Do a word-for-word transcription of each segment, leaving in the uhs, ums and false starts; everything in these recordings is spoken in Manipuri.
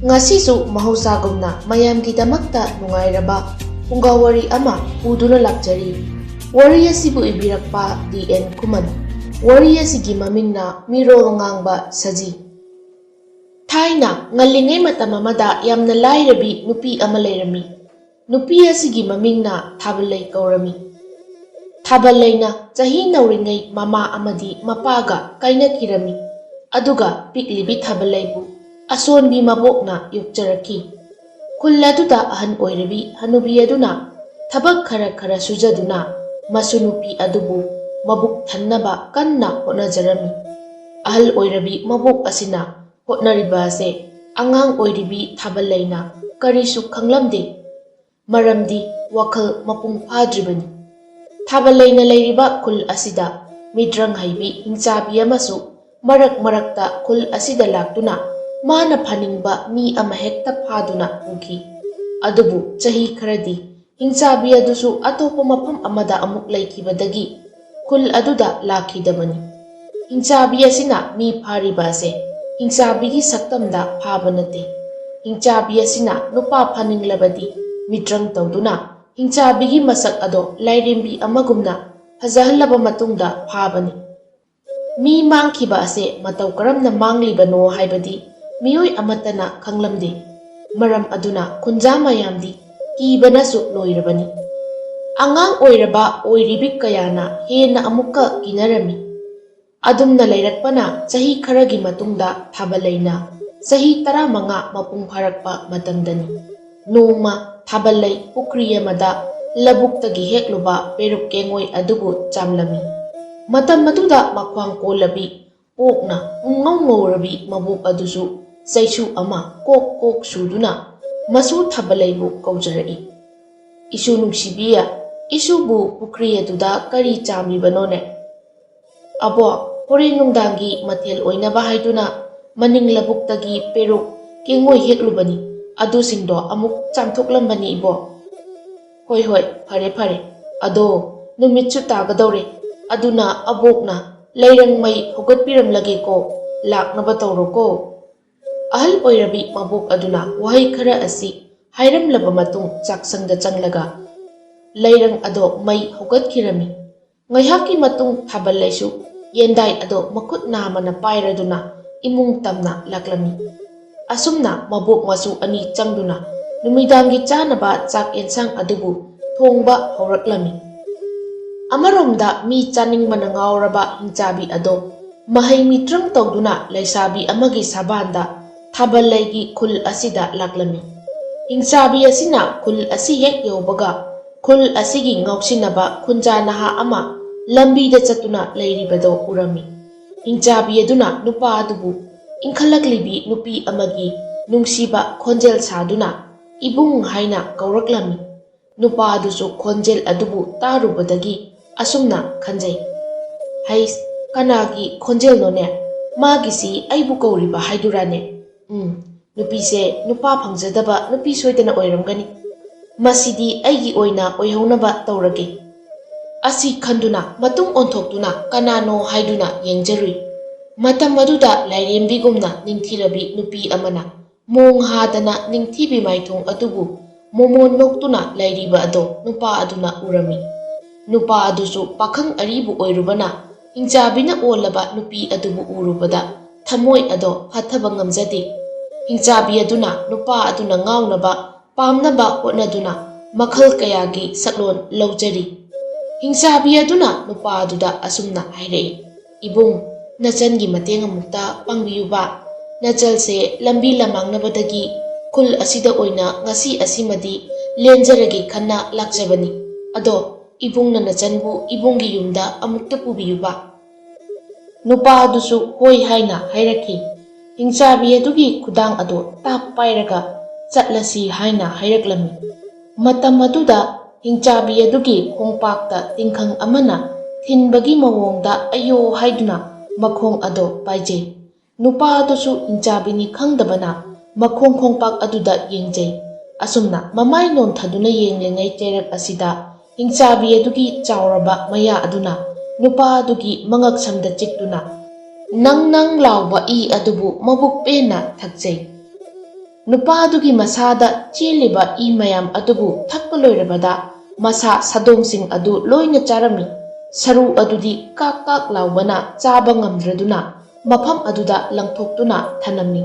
ꯉꯁꯤꯁꯨ ꯃꯍꯧꯁꯥꯒꯨꯝꯅ ꯃꯌꯥꯝꯒꯤꯗꯃꯛꯇ ꯅꯨꯡꯉꯥꯏꯔꯕ ꯐꯨꯡꯒꯥ ꯋꯥꯔꯤ ꯑꯃ ꯄꯨꯗꯨꯅ ꯂꯥꯛꯆꯔꯤ꯫ ꯋꯥꯔꯤ ꯑꯁꯤꯕꯨ ꯏꯕꯤꯔꯛꯄ ꯗꯤ ꯑꯦꯟ ꯈꯨꯃꯟ꯫ ꯋꯥꯔꯤ ꯑꯁꯤꯒꯤ ꯃꯃꯤꯡꯅ ꯃꯤꯔꯣꯜ ꯉꯥꯡꯕ ꯁꯖꯤ꯫ ꯊꯥꯏꯅ ꯉꯜꯂꯤꯉꯩ ꯃꯇꯝ ꯑꯃꯗ ꯌꯥꯝꯅ ꯂꯥꯏꯔꯕꯤ ꯅꯨꯄꯤ ꯑꯃ ꯂꯩꯔꯝꯃꯤ꯫ ꯅꯨꯄꯤ ꯑꯁꯤꯒꯤ ꯃꯃꯤꯡꯅ ꯊꯥꯕꯜꯂꯩ ꯀꯧꯔꯝꯃꯤ꯫ ꯊꯥꯕꯜꯂꯩꯅ ꯆꯍꯤ ꯅꯧꯔꯤꯉꯩ ꯃꯃꯥ ꯑꯃꯗꯤ ꯃꯄꯥꯒ ꯀꯥꯏꯅꯈꯤꯔꯝꯃꯤ꯫ ꯑꯗꯨꯒ ꯄꯤꯛꯂꯤꯕꯤ ꯊꯥꯕꯜꯂꯩꯕꯨ ꯑꯁꯣꯟꯕꯤ ꯃꯕꯣꯛꯅ ꯌꯣꯛꯆꯔꯛꯈꯤ꯫ ꯈꯨꯜ ꯑꯗꯨꯗ ꯑꯍꯟ ꯑꯣꯏꯔꯕꯤ ꯍꯅꯨꯕꯤ ꯑꯗꯨꯅ ꯊꯕꯛ ꯈꯔ ꯈꯔ ꯁꯨꯖꯗꯨꯅ ꯃꯁꯨ ꯅꯨꯄꯤ ꯑꯗꯨꯕꯨ ꯃꯕꯨꯛ ꯊꯟꯅꯕ ꯀꯟꯅ ꯍꯣꯠꯅꯖꯔꯝꯃꯤ꯫ ꯑꯍꯜ ꯑꯣꯏꯔꯕꯤ ꯃꯕꯣꯛ ꯑꯁꯤꯅ ꯍꯣꯠꯅꯔꯤꯕ ꯑꯁꯦ ꯑꯉꯥꯡ ꯑꯣꯏꯔꯤꯕꯤ ꯊꯥꯕꯜꯂꯩꯅ ꯀꯔꯤꯁꯨ ꯈꯪꯂꯝꯗꯦ꯫ ꯃꯔꯝꯗꯤ ꯋꯥꯈꯜ ꯃꯄꯨꯡ ꯐꯥꯗ꯭ꯔꯤꯕꯅꯤ꯫ ꯊꯥꯕꯜꯂꯩꯅ ꯂꯩꯔꯤꯕ ꯈꯨꯜ ꯑꯁꯤꯗ ꯃꯤꯇ꯭ꯔꯪ ꯍꯩꯕꯤ ꯍꯤꯡꯆꯥꯕꯤ ꯑꯃꯁꯨ ꯃꯔꯛ ꯃꯔꯛꯇ ꯈꯨꯜ ꯑꯁꯤꯗ ꯂꯥꯛꯇꯨꯅ ꯃꯥꯅ ꯐꯥꯅꯤꯡꯕ ꯃꯤ ꯑꯃ ꯍꯦꯛꯇ ꯐꯥꯗꯨꯅ ꯄꯨꯈꯤ꯫ ꯑꯗꯨꯕꯨ ꯆꯍꯤ ꯈꯔꯗꯤ ꯍꯤꯡꯆꯥꯕꯤ ꯑꯗꯨꯁꯨ ꯑꯇꯣꯞꯄ ꯃꯐꯝ ꯑꯃꯗ ꯑꯃꯨꯛ ꯂꯩꯈꯤꯕꯗꯒꯤ ꯈꯨꯜ ꯑꯗꯨꯗ ꯂꯥꯛꯈꯤꯗꯕꯅꯤ꯫ ꯍꯤꯡꯆꯥꯕꯤ ꯑꯁꯤꯅ ꯃꯤ ꯐꯥꯔꯤꯕ ꯑꯁꯦ ꯍꯤꯡꯆꯥꯕꯤꯒꯤ ꯁꯛꯇꯝꯗ ꯐꯥꯕ ꯅꯠꯇꯦ꯫ ꯍꯤꯡꯆꯥꯕꯤ ꯑꯁꯤꯅ ꯅꯨꯄꯥ ꯐꯥꯅꯤꯡꯂꯕꯗꯤ ꯃꯤꯇ꯭ꯔꯪ ꯇꯧꯗꯨꯅ ꯍꯤꯡꯆꯥꯕꯤꯒꯤ ꯃꯁꯛ ꯑꯗꯣ ꯂꯥꯏꯔꯦꯝꯕꯤ ꯑꯃꯒꯨꯝꯅ ꯐꯖꯍꯜꯂꯕ ꯃꯇꯨꯡꯗ ꯐꯥꯕꯅꯤ꯫ ꯃꯤ ꯃꯥꯡꯈꯤꯕ ꯑꯁꯦ ꯃꯇꯧ ꯀꯔꯝꯅ ꯃꯥꯡꯂꯤꯕꯅꯣ ꯍꯥꯏꯕꯗꯤ ꯃꯤꯑꯣꯏ ꯑꯃꯠꯇꯅ ꯈꯪꯂꯝꯗꯦ꯫ ꯃꯔꯝ ꯑꯗꯨꯅ ꯈꯨꯟꯖꯥ ꯃꯌꯥꯝꯗꯤ ꯀꯤꯕꯅꯁꯨ ꯂꯣꯏꯔꯕꯅꯤ꯫ ꯑꯉꯥꯡ ꯑꯣꯏꯔꯕ ꯑꯣꯏꯔꯤꯕꯤ ꯀꯌꯥꯅ ꯍꯦꯟꯅ ꯑꯃꯨꯛꯀ ꯀꯤꯅꯔꯝꯃꯤ꯫ ꯑꯗꯨꯝꯅ ꯂꯩꯔꯛꯄꯅ ꯆꯍꯤ ꯈꯔꯒꯤ ꯃꯇꯨꯡꯗ ꯊꯥꯕꯜꯂꯩꯅ ꯆꯍꯤ ꯇꯔꯥꯃꯉꯥ ꯃꯄꯨꯡ ꯐꯥꯔꯛꯄ ꯃꯇꯝꯗꯅꯤ꯫ ꯅꯣꯡꯃ ꯊꯥꯕꯜꯂꯩ ꯄꯨꯈ꯭ꯔꯤ ꯑꯃꯗ ꯂꯧꯕꯨꯛꯇꯒꯤ ꯍꯦꯛꯂꯨꯕ ꯄꯦꯔꯨꯛ ꯀꯦꯡꯉꯣꯏ ꯑꯗꯨꯕꯨ ꯆꯥꯝꯂꯝꯃꯤ꯫ ꯃꯇꯝ ꯑꯗꯨꯗ ꯃꯈ꯭ꯋꯥꯡ ꯀꯣꯜꯂꯕꯤ ꯄꯣꯛꯅ ꯄꯨꯡꯉꯧ ꯉꯧꯔꯕꯤ ꯃꯕꯣꯛ ꯑꯗꯨꯁꯨ ꯆꯩꯁꯨ ꯑꯃ ꯀꯣꯛ ꯀꯣꯛ ꯁꯨꯗꯨꯅ ꯃꯁꯨ ꯊꯥꯕꯜꯂꯩꯕꯨ ꯀꯧꯖꯔꯛꯏ꯫ "ꯏꯁꯨ ꯅꯨꯡꯁꯤꯕꯤ, ꯏꯁꯨꯕꯨ ꯄꯨꯈ꯭ꯔꯤ ꯑꯗꯨꯗ ꯀꯔꯤ ꯆꯥꯝꯂꯤꯕꯅꯣꯅꯦ?" "ꯑꯕꯣ, ꯍꯣꯔꯦꯟ ꯅꯨꯡꯗꯥꯡꯒꯤ ꯃꯊꯦꯜ ꯑꯣꯏꯅꯕ ꯍꯥꯏꯗꯨꯅ ꯃꯅꯤꯡ ꯂꯧꯕꯨꯛꯇꯒꯤ ꯄꯦꯔꯨꯛ ꯀꯦꯡꯉꯣꯏ ꯍꯦꯛꯂꯨꯕꯅꯤ, ꯑꯗꯨꯁꯤꯡꯗꯣ ꯑꯃꯨꯛ ꯆꯥꯝꯊꯣꯛꯂꯝꯕꯅꯤ ꯏꯕꯣ꯫" "ꯍꯣꯏ ꯍꯣꯏ, ꯐꯔꯦ ꯐꯔꯦ꯫ ꯑꯗꯣ ꯅꯨꯃꯤꯠꯁꯨ ꯇꯥꯒꯗꯧꯔꯦ, ꯑꯗꯨꯅ ꯑꯕꯣꯛꯅ ꯂꯩꯔꯪ ꯃꯩ ꯍꯧꯒꯠꯄꯤꯔꯝꯂꯒꯦꯀꯣ, ꯂꯥꯛꯅꯕ ꯇꯧꯔꯣꯀꯣ꯫" ꯑꯍꯜ ꯑꯣꯏꯔꯕꯤ ꯃꯕꯣꯛ ꯑꯗꯨꯅ ꯋꯥꯍꯩ ꯈꯔ ꯑꯁꯤ ꯍꯥꯏꯔꯝꯂꯕ ꯃꯇꯨꯡ ꯆꯥꯛꯁꯪꯗ ꯆꯪꯂꯒ ꯂꯩꯔꯪ ꯑꯗꯣ ꯃꯩ ꯍꯧꯒꯠꯈꯤꯔꯝꯃꯤ꯫ ꯉꯥꯏꯍꯥꯛꯀꯤ ꯃꯇꯨꯡ ꯊꯥꯕꯜ ꯂꯩꯁꯨ ꯌꯦꯟꯗꯥꯏ ꯑꯗꯣ ꯃꯈꯨꯠ ꯅꯥꯝꯃꯅ ꯄꯥꯏꯔꯗꯨꯅ ꯏꯃꯨꯡ ꯇꯝꯅ ꯂꯥꯛꯂꯝꯃꯤ꯫ ꯑꯁꯨꯝꯅ ꯃꯕꯣꯛ ꯃꯆꯨ ꯑꯅꯤ ꯆꯪꯗꯨꯅ ꯅꯨꯃꯤꯗꯥꯡꯒꯤ ꯆꯥꯅꯕ ꯆꯥꯛ ꯌꯦꯟꯁꯥꯡ ꯑꯗꯨꯕꯨ ꯊꯣꯡꯕ ꯍꯧꯔꯛꯂꯝꯃꯤ꯫ ꯑꯃꯔꯣꯝꯗ ꯃꯤ ꯆꯥꯅꯤꯡꯕꯅ ꯉꯥꯎꯔꯕ ꯍꯤꯡꯆꯥꯕꯤ ꯑꯗꯣ ꯃꯍꯩ ꯃꯤꯇ꯭ꯔꯪ ꯇꯧꯗꯨꯅ ꯂꯩꯁꯥꯕꯤ ꯑꯃꯒꯤ ꯁꯕꯥꯟꯗ ꯊꯥꯕꯜ ꯂꯩꯒꯤ ꯈꯨꯜ ꯑꯁꯤꯗ ꯂꯥꯛꯂꯝꯃꯤ꯫ ꯍꯤꯡꯆꯥꯕꯤ ꯑꯁꯤꯅ ꯈꯨꯜ ꯑꯁꯤ ꯍꯦꯛ ꯌꯧꯕꯒ ꯈꯨꯜ ꯑꯁꯤꯒꯤ ꯉꯥꯎꯁꯤꯟꯅꯕ ꯈꯨꯟꯖꯥ ꯅꯍꯥ ꯑꯃ ꯂꯝꯕꯤꯗ ꯆꯠꯇꯨꯅ ꯂꯩꯔꯤꯕꯗꯣ ꯎꯔꯝꯃꯤ꯫ ꯍꯤꯡꯆꯥꯕꯤ ꯑꯗꯨꯅ ꯅꯨꯄꯥ ꯑꯗꯨꯕꯨ ꯏꯟꯈꯠꯂꯛꯂꯤꯕꯤ ꯅꯨꯄꯤ ꯑꯃꯒꯤ ꯅꯨꯡꯁꯤꯕ ꯈꯣꯟꯖꯦꯜ ꯁꯥꯗꯨꯅ "ꯏꯕꯨꯡ" ꯍꯥꯏꯅ ꯀꯧꯔꯛꯂꯝꯃꯤ꯫ ꯅꯨꯄꯥ ꯑꯗꯨꯁꯨ ꯈꯣꯟꯖꯦꯜ ꯑꯗꯨꯕꯨ ꯇꯥꯔꯨꯕꯗꯒꯤ ꯑꯁꯨꯝꯅ ꯈꯟꯖꯩ, "ꯍꯩꯁ, ꯀꯅꯥꯒꯤ ꯈꯣꯟꯖꯦꯜꯅꯣꯅꯦ? ꯃꯥꯒꯤꯁꯤ ꯑꯩꯕꯨ ꯀꯧꯔꯤꯕ ꯍꯥꯏꯗꯨꯔꯥꯅꯦ? ꯎꯝ, ꯅꯨꯄꯤꯁꯦ ꯅꯨꯄꯥ ꯐꯪꯖꯗꯕ ꯅꯨꯄꯤ ꯁꯣꯏꯗꯅ ꯑꯣꯏꯔꯝꯒꯅꯤ꯫ ꯃꯁꯤꯗꯤ ꯑꯩꯒꯤ ꯑꯣꯏꯅ ꯑꯣꯏꯍꯧꯅꯕ ꯇꯧꯔꯒꯦ"꯫ ꯑꯁꯤ ꯈꯟꯗꯨꯅ ꯃꯇꯨꯡ ꯑꯣꯟꯊꯣꯛꯇꯨꯅ ꯀꯅꯥꯅꯣ ꯍꯥꯏꯗꯨꯅ ꯌꯦꯡꯖꯔꯨꯏ꯫ ꯃꯇꯝ ꯑꯗꯨꯗ ꯂꯥꯏꯔꯦꯝꯕꯤꯒꯨꯝꯅ ꯅꯤꯡꯊꯤꯔꯕꯤ ꯅꯨꯄꯤ ꯑꯃꯅ ꯃꯣꯡ ꯍꯥꯗꯅ ꯅꯤꯡꯊꯤꯕꯤ ꯃꯥꯏꯊꯣꯡ ꯑꯗꯨꯕꯨ ꯃꯣꯃꯣꯟ ꯅꯣꯛꯇꯨꯅ ꯂꯩꯔꯤꯕ ꯑꯗꯣ ꯅꯨꯄꯥ ꯑꯗꯨꯅ ꯎꯔꯝꯃꯤ꯫ ꯅꯨꯄꯥ ꯑꯗꯨꯁꯨ ꯄꯥꯈꯪ ꯑꯔꯤꯕ ꯑꯣꯏꯔꯨꯕꯅ ꯍꯤꯡꯆꯥꯕꯤꯅ ꯑꯣꯜꯂꯕ ꯅꯨꯄꯤ ꯑꯗꯨꯕꯨ ꯎꯔꯨꯕꯗ ꯊꯃꯣꯏ ꯑꯗꯣ ꯐꯥꯊꯕ ꯉꯝꯖꯗꯦ꯫ ꯍꯤꯡꯆꯥꯕꯤ ꯑꯗꯨꯅ ꯅꯨꯄꯥ ꯑꯗꯨꯅ ꯉꯥꯎꯅꯕ, ꯄꯥꯝꯅꯕ ꯍꯣꯠꯅꯗꯨꯅ ꯃꯈꯜ ꯀꯌꯥꯒꯤ ꯁꯛꯂꯣꯟ ꯂꯧꯖꯔꯤ꯫ ꯍꯤꯡꯆꯥꯕꯤ ꯑꯗꯨꯅ ꯅꯨꯄꯥ ꯑꯗꯨꯗ ꯑꯁꯨꯝꯅ ꯍꯥꯏꯔꯛꯏ, "ꯏꯕꯨꯡ, ꯅꯆꯟꯒꯤ ꯃꯇꯦꯡ ꯑꯃꯨꯛꯇ ꯄꯥꯡꯕꯤꯌꯨꯕ꯫ ꯅꯆꯜꯁꯦ ꯂꯝꯕꯤ ꯂꯃꯥꯡꯅꯕꯗꯒꯤ ꯈꯨꯜ ꯑꯁꯤꯗ ꯑꯣꯏꯅ ꯉꯁꯤ ꯑꯁꯤꯃꯗꯤ ꯂꯦꯟꯖꯔꯒꯦ ꯈꯟꯅ ꯂꯥꯛꯆꯕꯅꯤ꯫ ꯑꯗꯣ ꯏꯕꯨꯡꯅ ꯅꯆꯟꯕꯨ ꯏꯕꯨꯡꯒꯤ ꯌꯨꯝꯗ ꯑꯃꯨꯛꯇ ꯄꯨꯕꯤꯌꯨꯕ"꯫ ꯅꯨꯄꯥ ꯑꯗꯨꯁꯨ ꯍꯣꯏ ꯍꯥꯏꯅ ꯍꯥꯏꯔꯛꯈꯤ꯫ ꯍꯤꯡꯆꯥꯕꯤ ꯑꯗꯨꯒꯤ ꯈꯨꯗꯥꯡ ꯑꯗꯨ ꯇꯥꯞ ꯄꯥꯏꯔꯒ "ꯆꯠꯂꯁꯤ" ꯍꯥꯏꯅ ꯍꯥꯏꯔꯛꯂꯝꯃꯤ꯫ ꯃꯇꯝ ꯑꯗꯨꯗ ꯍꯤꯡꯆꯥꯕꯤ ꯑꯗꯨꯒꯤ ꯈꯣꯡꯄꯥꯛꯇ ꯇꯤꯡꯈꯪ ꯑꯃꯅ ꯊꯤꯟꯕꯒꯤ ꯃꯑꯣꯡꯗ "ꯑꯌꯣ" ꯍꯥꯏꯗꯨꯅ ꯃꯈꯣꯡ ꯑꯗꯣ ꯄꯥꯏꯖꯩ꯫ ꯅꯨꯄꯥ ꯑꯗꯨꯁꯨ ꯍꯤꯡꯆꯥꯕꯤꯅꯤ ꯈꯪꯗꯕꯅ ꯃꯈꯣꯡ ꯈꯣꯡꯄꯥꯛ ꯑꯗꯨꯗ ꯌꯦꯡꯖꯩ꯫ ꯑꯁꯨꯝꯅ ꯃꯃꯥꯏ ꯅꯣꯟꯊꯗꯨꯅ ꯌꯦꯡꯂꯤꯉꯩ ꯆꯩꯔꯛ ꯑꯁꯤꯗ ꯍꯤꯡꯆꯥꯕꯤ ꯑꯗꯨꯒꯤ ꯆꯥꯎꯔꯕ ꯃꯌꯥ ꯑꯗꯨꯅ ꯅꯨꯄꯥ ꯑꯗꯨꯒꯤ ꯃꯉꯛꯁꯝꯗ ꯆꯤꯛꯇꯨꯅ ꯅꯪ ꯅꯪ ꯂꯥꯎꯕ ꯏ ꯑꯗꯨꯕꯨ ꯃꯕꯨꯛ ꯄꯦꯟꯅ ꯊꯛꯆꯩ꯫ ꯅꯨꯄꯥꯗꯨꯒꯤ ꯃꯁꯥꯗ ꯆꯦꯜꯂꯤꯕ ꯏ ꯃꯌꯥꯝ ꯑꯗꯨꯕꯨ ꯊꯛꯄ ꯂꯣꯏꯔꯕꯗ, ꯃꯁꯥ ꯁꯥꯗꯣꯡꯁꯤꯡ ꯑꯗꯨ ꯂꯣꯏꯅ ꯆꯥꯔꯝꯃꯤ꯫ ꯁꯔꯨ ꯑꯗꯨꯗꯤ ꯀꯥꯛ ꯀꯥꯛ ꯂꯥꯎꯕꯅ ꯆꯥꯕ ꯉꯝꯗ꯭ꯔꯗꯨꯅ ꯃꯐꯝ ꯑꯗꯨꯗ ꯂꯪꯊꯣꯛꯇꯨꯅ ꯊꯅꯝꯃꯤ꯫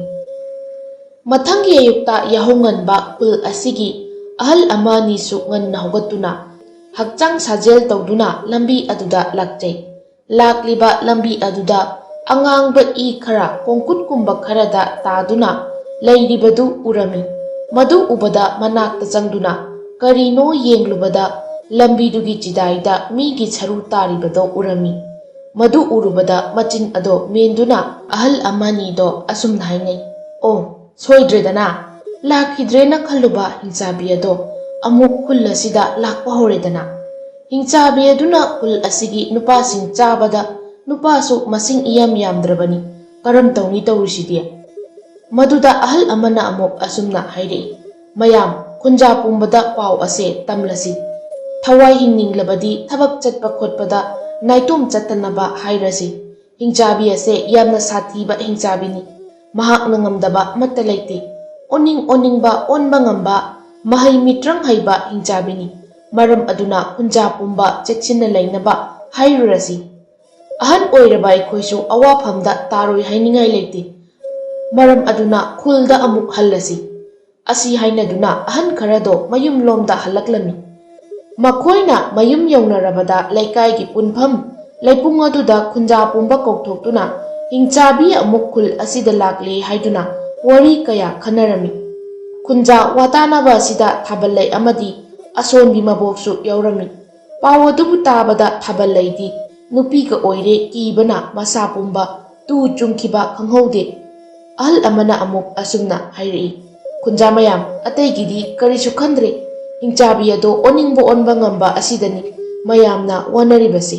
ꯃꯊꯪꯒꯤ ꯑꯌꯨꯛꯇ ꯌꯥꯍꯧꯉꯟꯕ ꯈꯨꯜ ꯑꯁꯤꯒꯤ ꯑꯍꯜ ꯑꯃ ꯑꯅꯤꯁꯨ ꯉꯟꯅ ꯍꯧꯒꯠꯇꯨꯅ, ꯍꯛꯆꯥꯡ ꯁꯥꯖꯦꯜ ꯇꯧꯗꯨꯅ ꯂꯝꯕꯤ ꯑꯗꯨꯗ ꯂꯥꯛꯆꯩ꯫ ꯂꯥꯛꯂꯤꯕ ꯂꯝꯕꯤ ꯑꯗꯨꯗ ꯑꯉꯥꯡꯕ ꯏ ꯈꯔ ꯀꯣꯡꯀꯨꯠꯀꯨꯝꯕ ꯈꯔꯗ ꯇꯥꯗꯨꯅ ꯂꯩꯔꯤꯕꯗꯨ ꯎꯔꯝꯃꯤ꯫ ꯃꯗꯨ ꯎꯕꯗ ꯃꯅꯥꯛꯇ ꯆꯪꯗꯨꯅ ꯀꯔꯤꯅꯣ ꯌꯦꯡꯂꯨꯕꯗ, ꯂꯝꯕꯤꯗꯨꯒꯤ ꯆꯤꯗꯥꯏꯗ ꯃꯤꯒꯤ ꯁꯔꯨ ꯇꯥꯔꯤꯕꯗꯣ ꯎꯔꯝꯃꯤ꯫ ꯃꯗꯨ ꯎꯔꯨꯕꯗ ꯃꯆꯤꯟ ꯑꯗꯣ ꯃꯦꯟꯗꯨꯅ ꯑꯍꯜ ꯑꯃꯅꯤꯗꯣ ꯑꯁꯨꯝꯅ ꯍꯥꯏꯅꯩ, "ꯑꯣ, ꯁꯣꯏꯗ꯭ꯔꯦꯗꯅ, ꯂꯥꯛꯈꯤꯗ꯭ꯔꯦꯅ ꯈꯜꯂꯨꯕ ꯍꯤꯡꯆꯥꯕꯤ ꯑꯗꯣ ꯑꯃꯨꯛ ꯈꯨꯜ ꯑꯁꯤꯗ ꯂꯥꯛꯄ ꯍꯧꯔꯦꯗꯅ꯫ ꯍꯤꯡꯆꯥꯕꯤ ꯑꯗꯨꯅ ꯈꯨꯜ ꯑꯁꯤꯒꯤ ꯅꯨꯄꯥꯁꯤꯡ ꯆꯥꯕꯗ ꯅꯨꯄꯥꯁꯨ ꯃꯁꯤꯡ ꯏꯌꯥꯝ ꯌꯥꯝꯗ꯭ꯔꯕꯅꯤ꯫ ꯀꯔꯝ ꯇꯧꯅꯤ ꯇꯧꯔꯤꯁꯤꯗꯤ?" ꯃꯗꯨꯗ ꯑꯍꯜ ꯑꯃꯅ ꯑꯃꯨꯛ ꯑꯁꯨꯝꯅ ꯍꯥꯏꯔꯛꯏ, "ꯃꯌꯥꯝ, ꯈꯨꯟꯖꯥ ꯄꯨꯝꯕꯗ ꯄꯥꯎ ꯑꯁꯦ ꯇꯝꯂꯁꯤ꯫ ꯊꯋꯥꯏ ꯍꯤꯡꯅꯤꯡꯂꯕꯗꯤ ꯊꯕꯛ ꯆꯠꯄ ꯈꯣꯠꯄꯗ ꯅꯥꯏꯇꯣꯝ ꯆꯠꯇꯅꯕ ꯍꯥꯏꯔꯁꯤ꯫ ꯍꯤꯡꯆꯥꯕꯤ ꯑꯁꯦ ꯌꯥꯝꯅ ꯁꯥꯊꯤꯕ ꯍꯤꯡꯆꯥꯕꯤꯅꯤ꯫ ꯃꯍꯥꯛꯅ ꯉꯝꯗꯕ ꯑꯃꯠꯇ ꯂꯩꯇꯦ꯫ ꯑꯣꯟꯅꯤꯡ ꯑꯣꯟꯅꯤꯡꯕ ꯑꯣꯟꯕ ꯉꯝꯕ, ꯃꯍꯩ ꯃꯤꯇ꯭ꯔꯪ ꯍꯩꯕ ꯍꯤꯡꯆꯥꯕꯤꯅꯤ꯫ ꯃꯔꯝ ꯑꯗꯨꯅ ꯈꯨꯟꯖꯥ ꯄꯨꯝꯕ ꯆꯦꯛꯁꯤꯟꯅ ꯂꯩꯅꯕ ꯍꯥꯏꯔꯨꯔꯁꯤ꯫ ꯑꯍꯟ ꯑꯣꯏꯔꯕ ꯑꯩꯈꯣꯏꯁꯨ ꯑꯋꯥꯐꯝꯗ ꯇꯥꯔꯣꯏ ꯍꯥꯏꯅꯤꯡꯉꯥꯏ ꯂꯩꯇꯦ꯫ ꯃꯔꯝ ꯑꯗꯨꯅ ꯈꯨꯜꯗ ꯑꯃꯨꯛ ꯍꯜꯂꯁꯤ꯫" ꯑꯁꯤ ꯍꯥꯏꯅꯗꯨꯅ ꯑꯍꯟ ꯈꯔꯗꯣ ꯃꯌꯨꯝꯂꯣꯝꯗ ꯍꯜꯂꯛꯂꯝꯃꯤ꯫ ꯃꯈꯣꯏꯅ ꯃꯌꯨꯝ ꯌꯧꯅꯔꯕꯗ ꯂꯩꯀꯥꯏꯒꯤ ꯄꯨꯟꯐꯝ ꯂꯩꯄꯨꯡ ꯑꯗꯨꯗ ꯈꯨꯟꯖꯥ ꯄꯨꯝꯕ ꯀꯧꯊꯣꯛꯇꯨꯅ ꯍꯤꯡꯆꯥꯕꯤ ꯑꯃꯨꯛ ꯈꯨꯜ ꯑꯁꯤꯗ ꯂꯥꯛꯂꯦ ꯍꯥꯏꯗꯨꯅ ꯋꯥꯔꯤ ꯀꯌꯥ ꯈꯟꯅꯔꯝꯃꯤ꯫ ꯈꯨꯟꯖꯥ ꯋꯥꯇꯥꯅꯕ ꯑꯁꯤꯗ ꯊꯥꯕꯜꯂꯩ ꯑꯃꯗꯤ ꯑꯁꯣꯟꯕꯤ ꯃꯕꯣꯛꯁꯨ ꯌꯥꯎꯔꯝꯃꯤ꯫ ꯄꯥꯎ ꯑꯗꯨꯕꯨ ꯇꯥꯕꯗ ꯊꯥꯕꯜꯂꯩꯗꯤ ꯅꯨꯄꯤꯒ ꯑꯣꯏꯔꯦ ꯀꯤꯕꯅ ꯃꯁꯥ ꯄꯨꯝꯕ ꯇꯨ ꯆꯨꯡꯈꯤꯕ ꯈꯪꯍꯧꯗꯦ꯫ ꯑꯍꯜ ꯑꯃꯅ ꯑꯃꯨꯛ ꯑꯁꯨꯝꯅ ꯍꯥꯏꯔꯛꯏ, "ꯈꯨꯟꯖꯥ ꯃꯌꯥꯝ, ꯑꯇꯩꯒꯤꯗꯤ ꯀꯔꯤꯁꯨ ꯈꯟꯗ꯭ꯔꯦ꯫ ꯍꯤꯡꯆꯥꯕꯤ ꯑꯗꯣ ꯑꯣꯟꯅꯤꯡꯕ ꯑꯣꯟꯕ ꯉꯝꯕ ꯑꯁꯤꯗꯅꯤ ꯃꯌꯥꯝꯅ ꯋꯥꯅꯔꯤꯕꯁꯤ꯫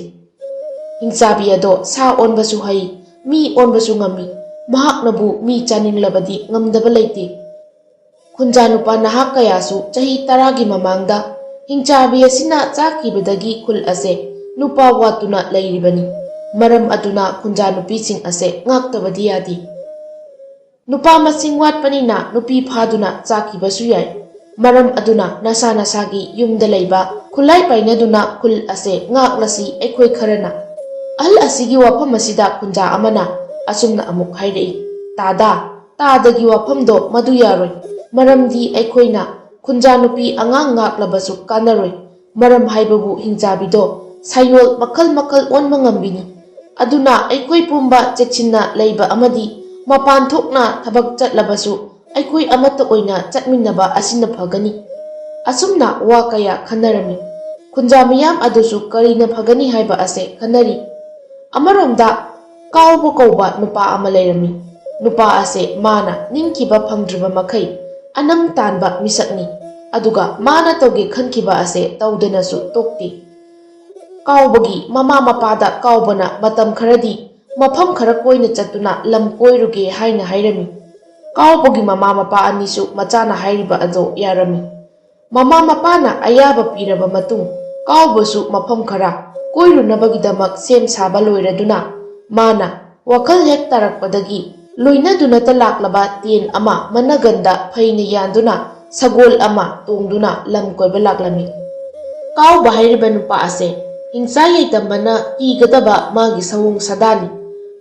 ꯍꯤꯡꯆꯥꯕꯤ ꯑꯗꯣ ꯁꯥ ꯑꯣꯟꯕꯁꯨ ꯍꯩ, ꯃꯤ ꯑꯣꯟꯕꯁꯨ ꯉꯝꯃꯤ꯫ ꯃꯍꯥꯛꯅꯕꯨ ꯃꯤ ꯆꯥꯅꯤꯡꯂꯕꯗꯤ ꯉꯝꯗꯕ ꯂꯩꯇꯦ꯫" ꯈꯨꯟꯖꯥ ꯅꯨꯄꯥ ꯅꯍꯥ ꯀꯌꯥꯁꯨ ꯆꯍꯤ ꯇꯔꯥꯒꯤ ꯃꯃꯥꯡꯗ ꯍꯤꯡꯆꯥꯕꯤ ꯑꯁꯤꯅ ꯆꯥꯈꯤꯕꯗꯒꯤ ꯈꯨꯜ ꯑꯁꯦ ꯅꯨꯄꯥ ꯋꯥꯠꯇꯨꯅ ꯂꯩꯔꯤꯕꯅꯤ꯫ ꯃꯔꯝ ꯑꯗꯨꯅ ꯈꯨꯟꯖꯥ ꯅꯨꯄꯤꯁꯤꯡ ꯑꯁꯦ ꯉꯥꯛꯇꯕꯗꯤ ꯌꯥꯗꯦ꯫ ꯅꯨꯄꯥ ꯃꯁꯤꯡ ꯋꯥꯠꯄꯅꯤꯅ ꯅꯨꯄꯤ ꯐꯥꯗꯨꯅ ꯆꯥꯈꯤꯕꯁꯨ ꯌꯥꯏ꯫ ꯃꯔꯝ ꯑꯗꯨꯅ ꯅꯁꯥ ꯅꯁꯥꯒꯤ ꯌꯨꯝꯗ ꯂꯩꯕ ꯈꯨꯠꯂꯥꯏ ꯄꯥꯏꯅꯗꯨꯅ ꯈꯨꯜ ꯑꯁꯦ ꯉꯥꯛꯂꯁꯤ ꯑꯩꯈꯣꯏ ꯈꯔꯅ꯫ ꯑꯍꯜ ꯑꯁꯤꯒꯤ ꯋꯥꯐꯝ ꯑꯁꯤꯗ ꯈꯨꯟꯖꯥ ꯑꯃꯅ ꯑꯁꯨꯝꯅ ꯑꯃꯨꯛ ꯍꯥꯏꯔꯛꯏ, "ꯇꯥꯗꯥ, ꯇꯥꯗꯒꯤ ꯋꯥꯐꯝꯗꯣ ꯃꯗꯨ ꯌꯥꯔꯣꯏ꯫ ꯃꯔꯝꯗꯤ ꯑꯩꯈꯣꯏꯅ ꯈꯨꯟꯖꯥ ꯅꯨꯄꯤ ꯑꯉꯥꯡ ꯉꯥꯛꯂꯕꯁꯨ ꯀꯥꯟꯅꯔꯣꯏ꯫ ꯃꯔꯝ ꯍꯥꯏꯕꯕꯨ ꯍꯤꯡꯆꯥꯕꯤꯗꯣ ꯁꯥꯌꯣꯜ ꯃꯈꯜ ꯃꯈꯜ ꯑꯣꯟꯕ ꯉꯝꯕꯤꯅꯤ꯫ ꯑꯗꯨꯅ ꯑꯩꯈꯣꯏ ꯄꯨꯝꯕ ꯆꯦꯛꯁꯤꯟꯅ ꯂꯩꯕ ꯑꯃꯗꯤ ꯃꯄꯥꯟ ꯊꯣꯛꯅ ꯊꯕꯛ ꯆꯠꯂꯕꯁꯨ ꯑꯩꯈꯣꯏ ꯑꯃꯠꯇ ꯑꯣꯏꯅ ꯆꯠꯃꯤꯟꯅꯕ ꯑꯁꯤꯅ ꯐꯒꯅꯤ꯫" ꯑꯁꯨꯝꯅ ꯋꯥ ꯀꯌꯥ ꯈꯟꯅꯔꯝꯃꯤ꯫ ꯈꯨꯟꯖꯥ ꯃꯤꯌꯥꯝ ꯑꯗꯨꯁꯨ ꯀꯔꯤꯅ ꯐꯒꯅꯤ ꯍꯥꯏꯕ ꯑꯁꯦ ꯈꯟꯅꯔꯤ꯫ ꯑꯃꯔꯣꯝꯗ ꯀꯥꯎꯕ ꯀꯧꯕ ꯅꯨꯄꯥ ꯑꯃ ꯂꯩꯔꯝꯃꯤ꯫ ꯅꯨꯄꯥ ꯑꯁꯦ ꯃꯥꯅ ꯅꯤꯡꯈꯤꯕ ꯐꯪꯗ꯭ꯔꯤꯕ ꯃꯈꯩ ꯑꯅꯝ ꯇꯥꯟꯕ ꯃꯤꯁꯛꯅꯤ꯫ ꯑꯗꯨꯒ ꯃꯥꯅ ꯇꯧꯒꯦ ꯈꯟꯈꯤꯕ ꯑꯁꯦ ꯇꯧꯗꯅꯁꯨ ꯇꯣꯛꯇꯦ꯫ ꯀꯥꯎꯕꯒꯤ ꯃꯃꯥ ꯃꯄꯥꯗ ꯀꯥꯎꯕꯅ ꯃꯇꯝ ꯈꯔꯗꯤ ꯃꯐꯝ ꯈꯔ ꯀꯣꯏꯅ ꯆꯠꯇꯨꯅ ꯂꯝ ꯀꯣꯏꯔꯨꯒꯦ ꯍꯥꯏꯅ ꯍꯥꯏꯔꯝꯃꯤ꯫ ꯀꯥꯎꯕꯒꯤ ꯃꯃꯥ ꯃꯄꯥ ꯑꯅꯤꯁꯨ ꯃꯆꯥꯅ ꯍꯥꯏꯔꯤꯕ ꯑꯗꯣ ꯌꯥꯔꯝꯃꯤ꯫ ꯃꯃꯥ ꯃꯄꯥꯅ ꯑꯌꯥꯕ ꯄꯤꯔꯕ ꯃꯇꯨꯡ, ꯀꯥꯎꯕꯁꯨ ꯃꯐꯝ ꯈꯔ ꯀꯣꯏꯔꯨꯅꯕꯒꯤꯗꯃꯛ ꯁꯦꯝ ꯁꯥꯕ ꯂꯣꯏꯔꯗꯨꯅ, ꯃꯥꯅ ꯋꯥꯈꯜ ꯍꯦꯛ ꯇꯥꯔꯛꯄꯗꯒꯤ ꯂꯣꯏꯅꯗꯨꯅꯇ ꯂꯥꯛꯂꯕ ꯇꯦꯟ ꯑꯃ ꯃꯅꯒꯟꯗ ꯐꯩꯅ ꯌꯥꯟꯗꯨꯅ ꯁꯒꯣꯜ ꯑꯃ ꯇꯣꯡꯗꯨꯅ ꯂꯝ ꯀꯣꯏꯕ ꯂꯥꯛꯂꯝꯃꯤ꯫ ꯀꯥꯎꯕ ꯍꯥꯏꯔꯤꯕ ꯅꯨꯄꯥ ꯑꯁꯦ ꯍꯤꯡꯆꯥ ꯌꯥꯏꯇꯝꯕꯅ ꯀꯤꯒꯗꯕ ꯃꯥꯒꯤ ꯁꯑꯣꯡ ꯁꯥꯗꯥꯅꯤ꯫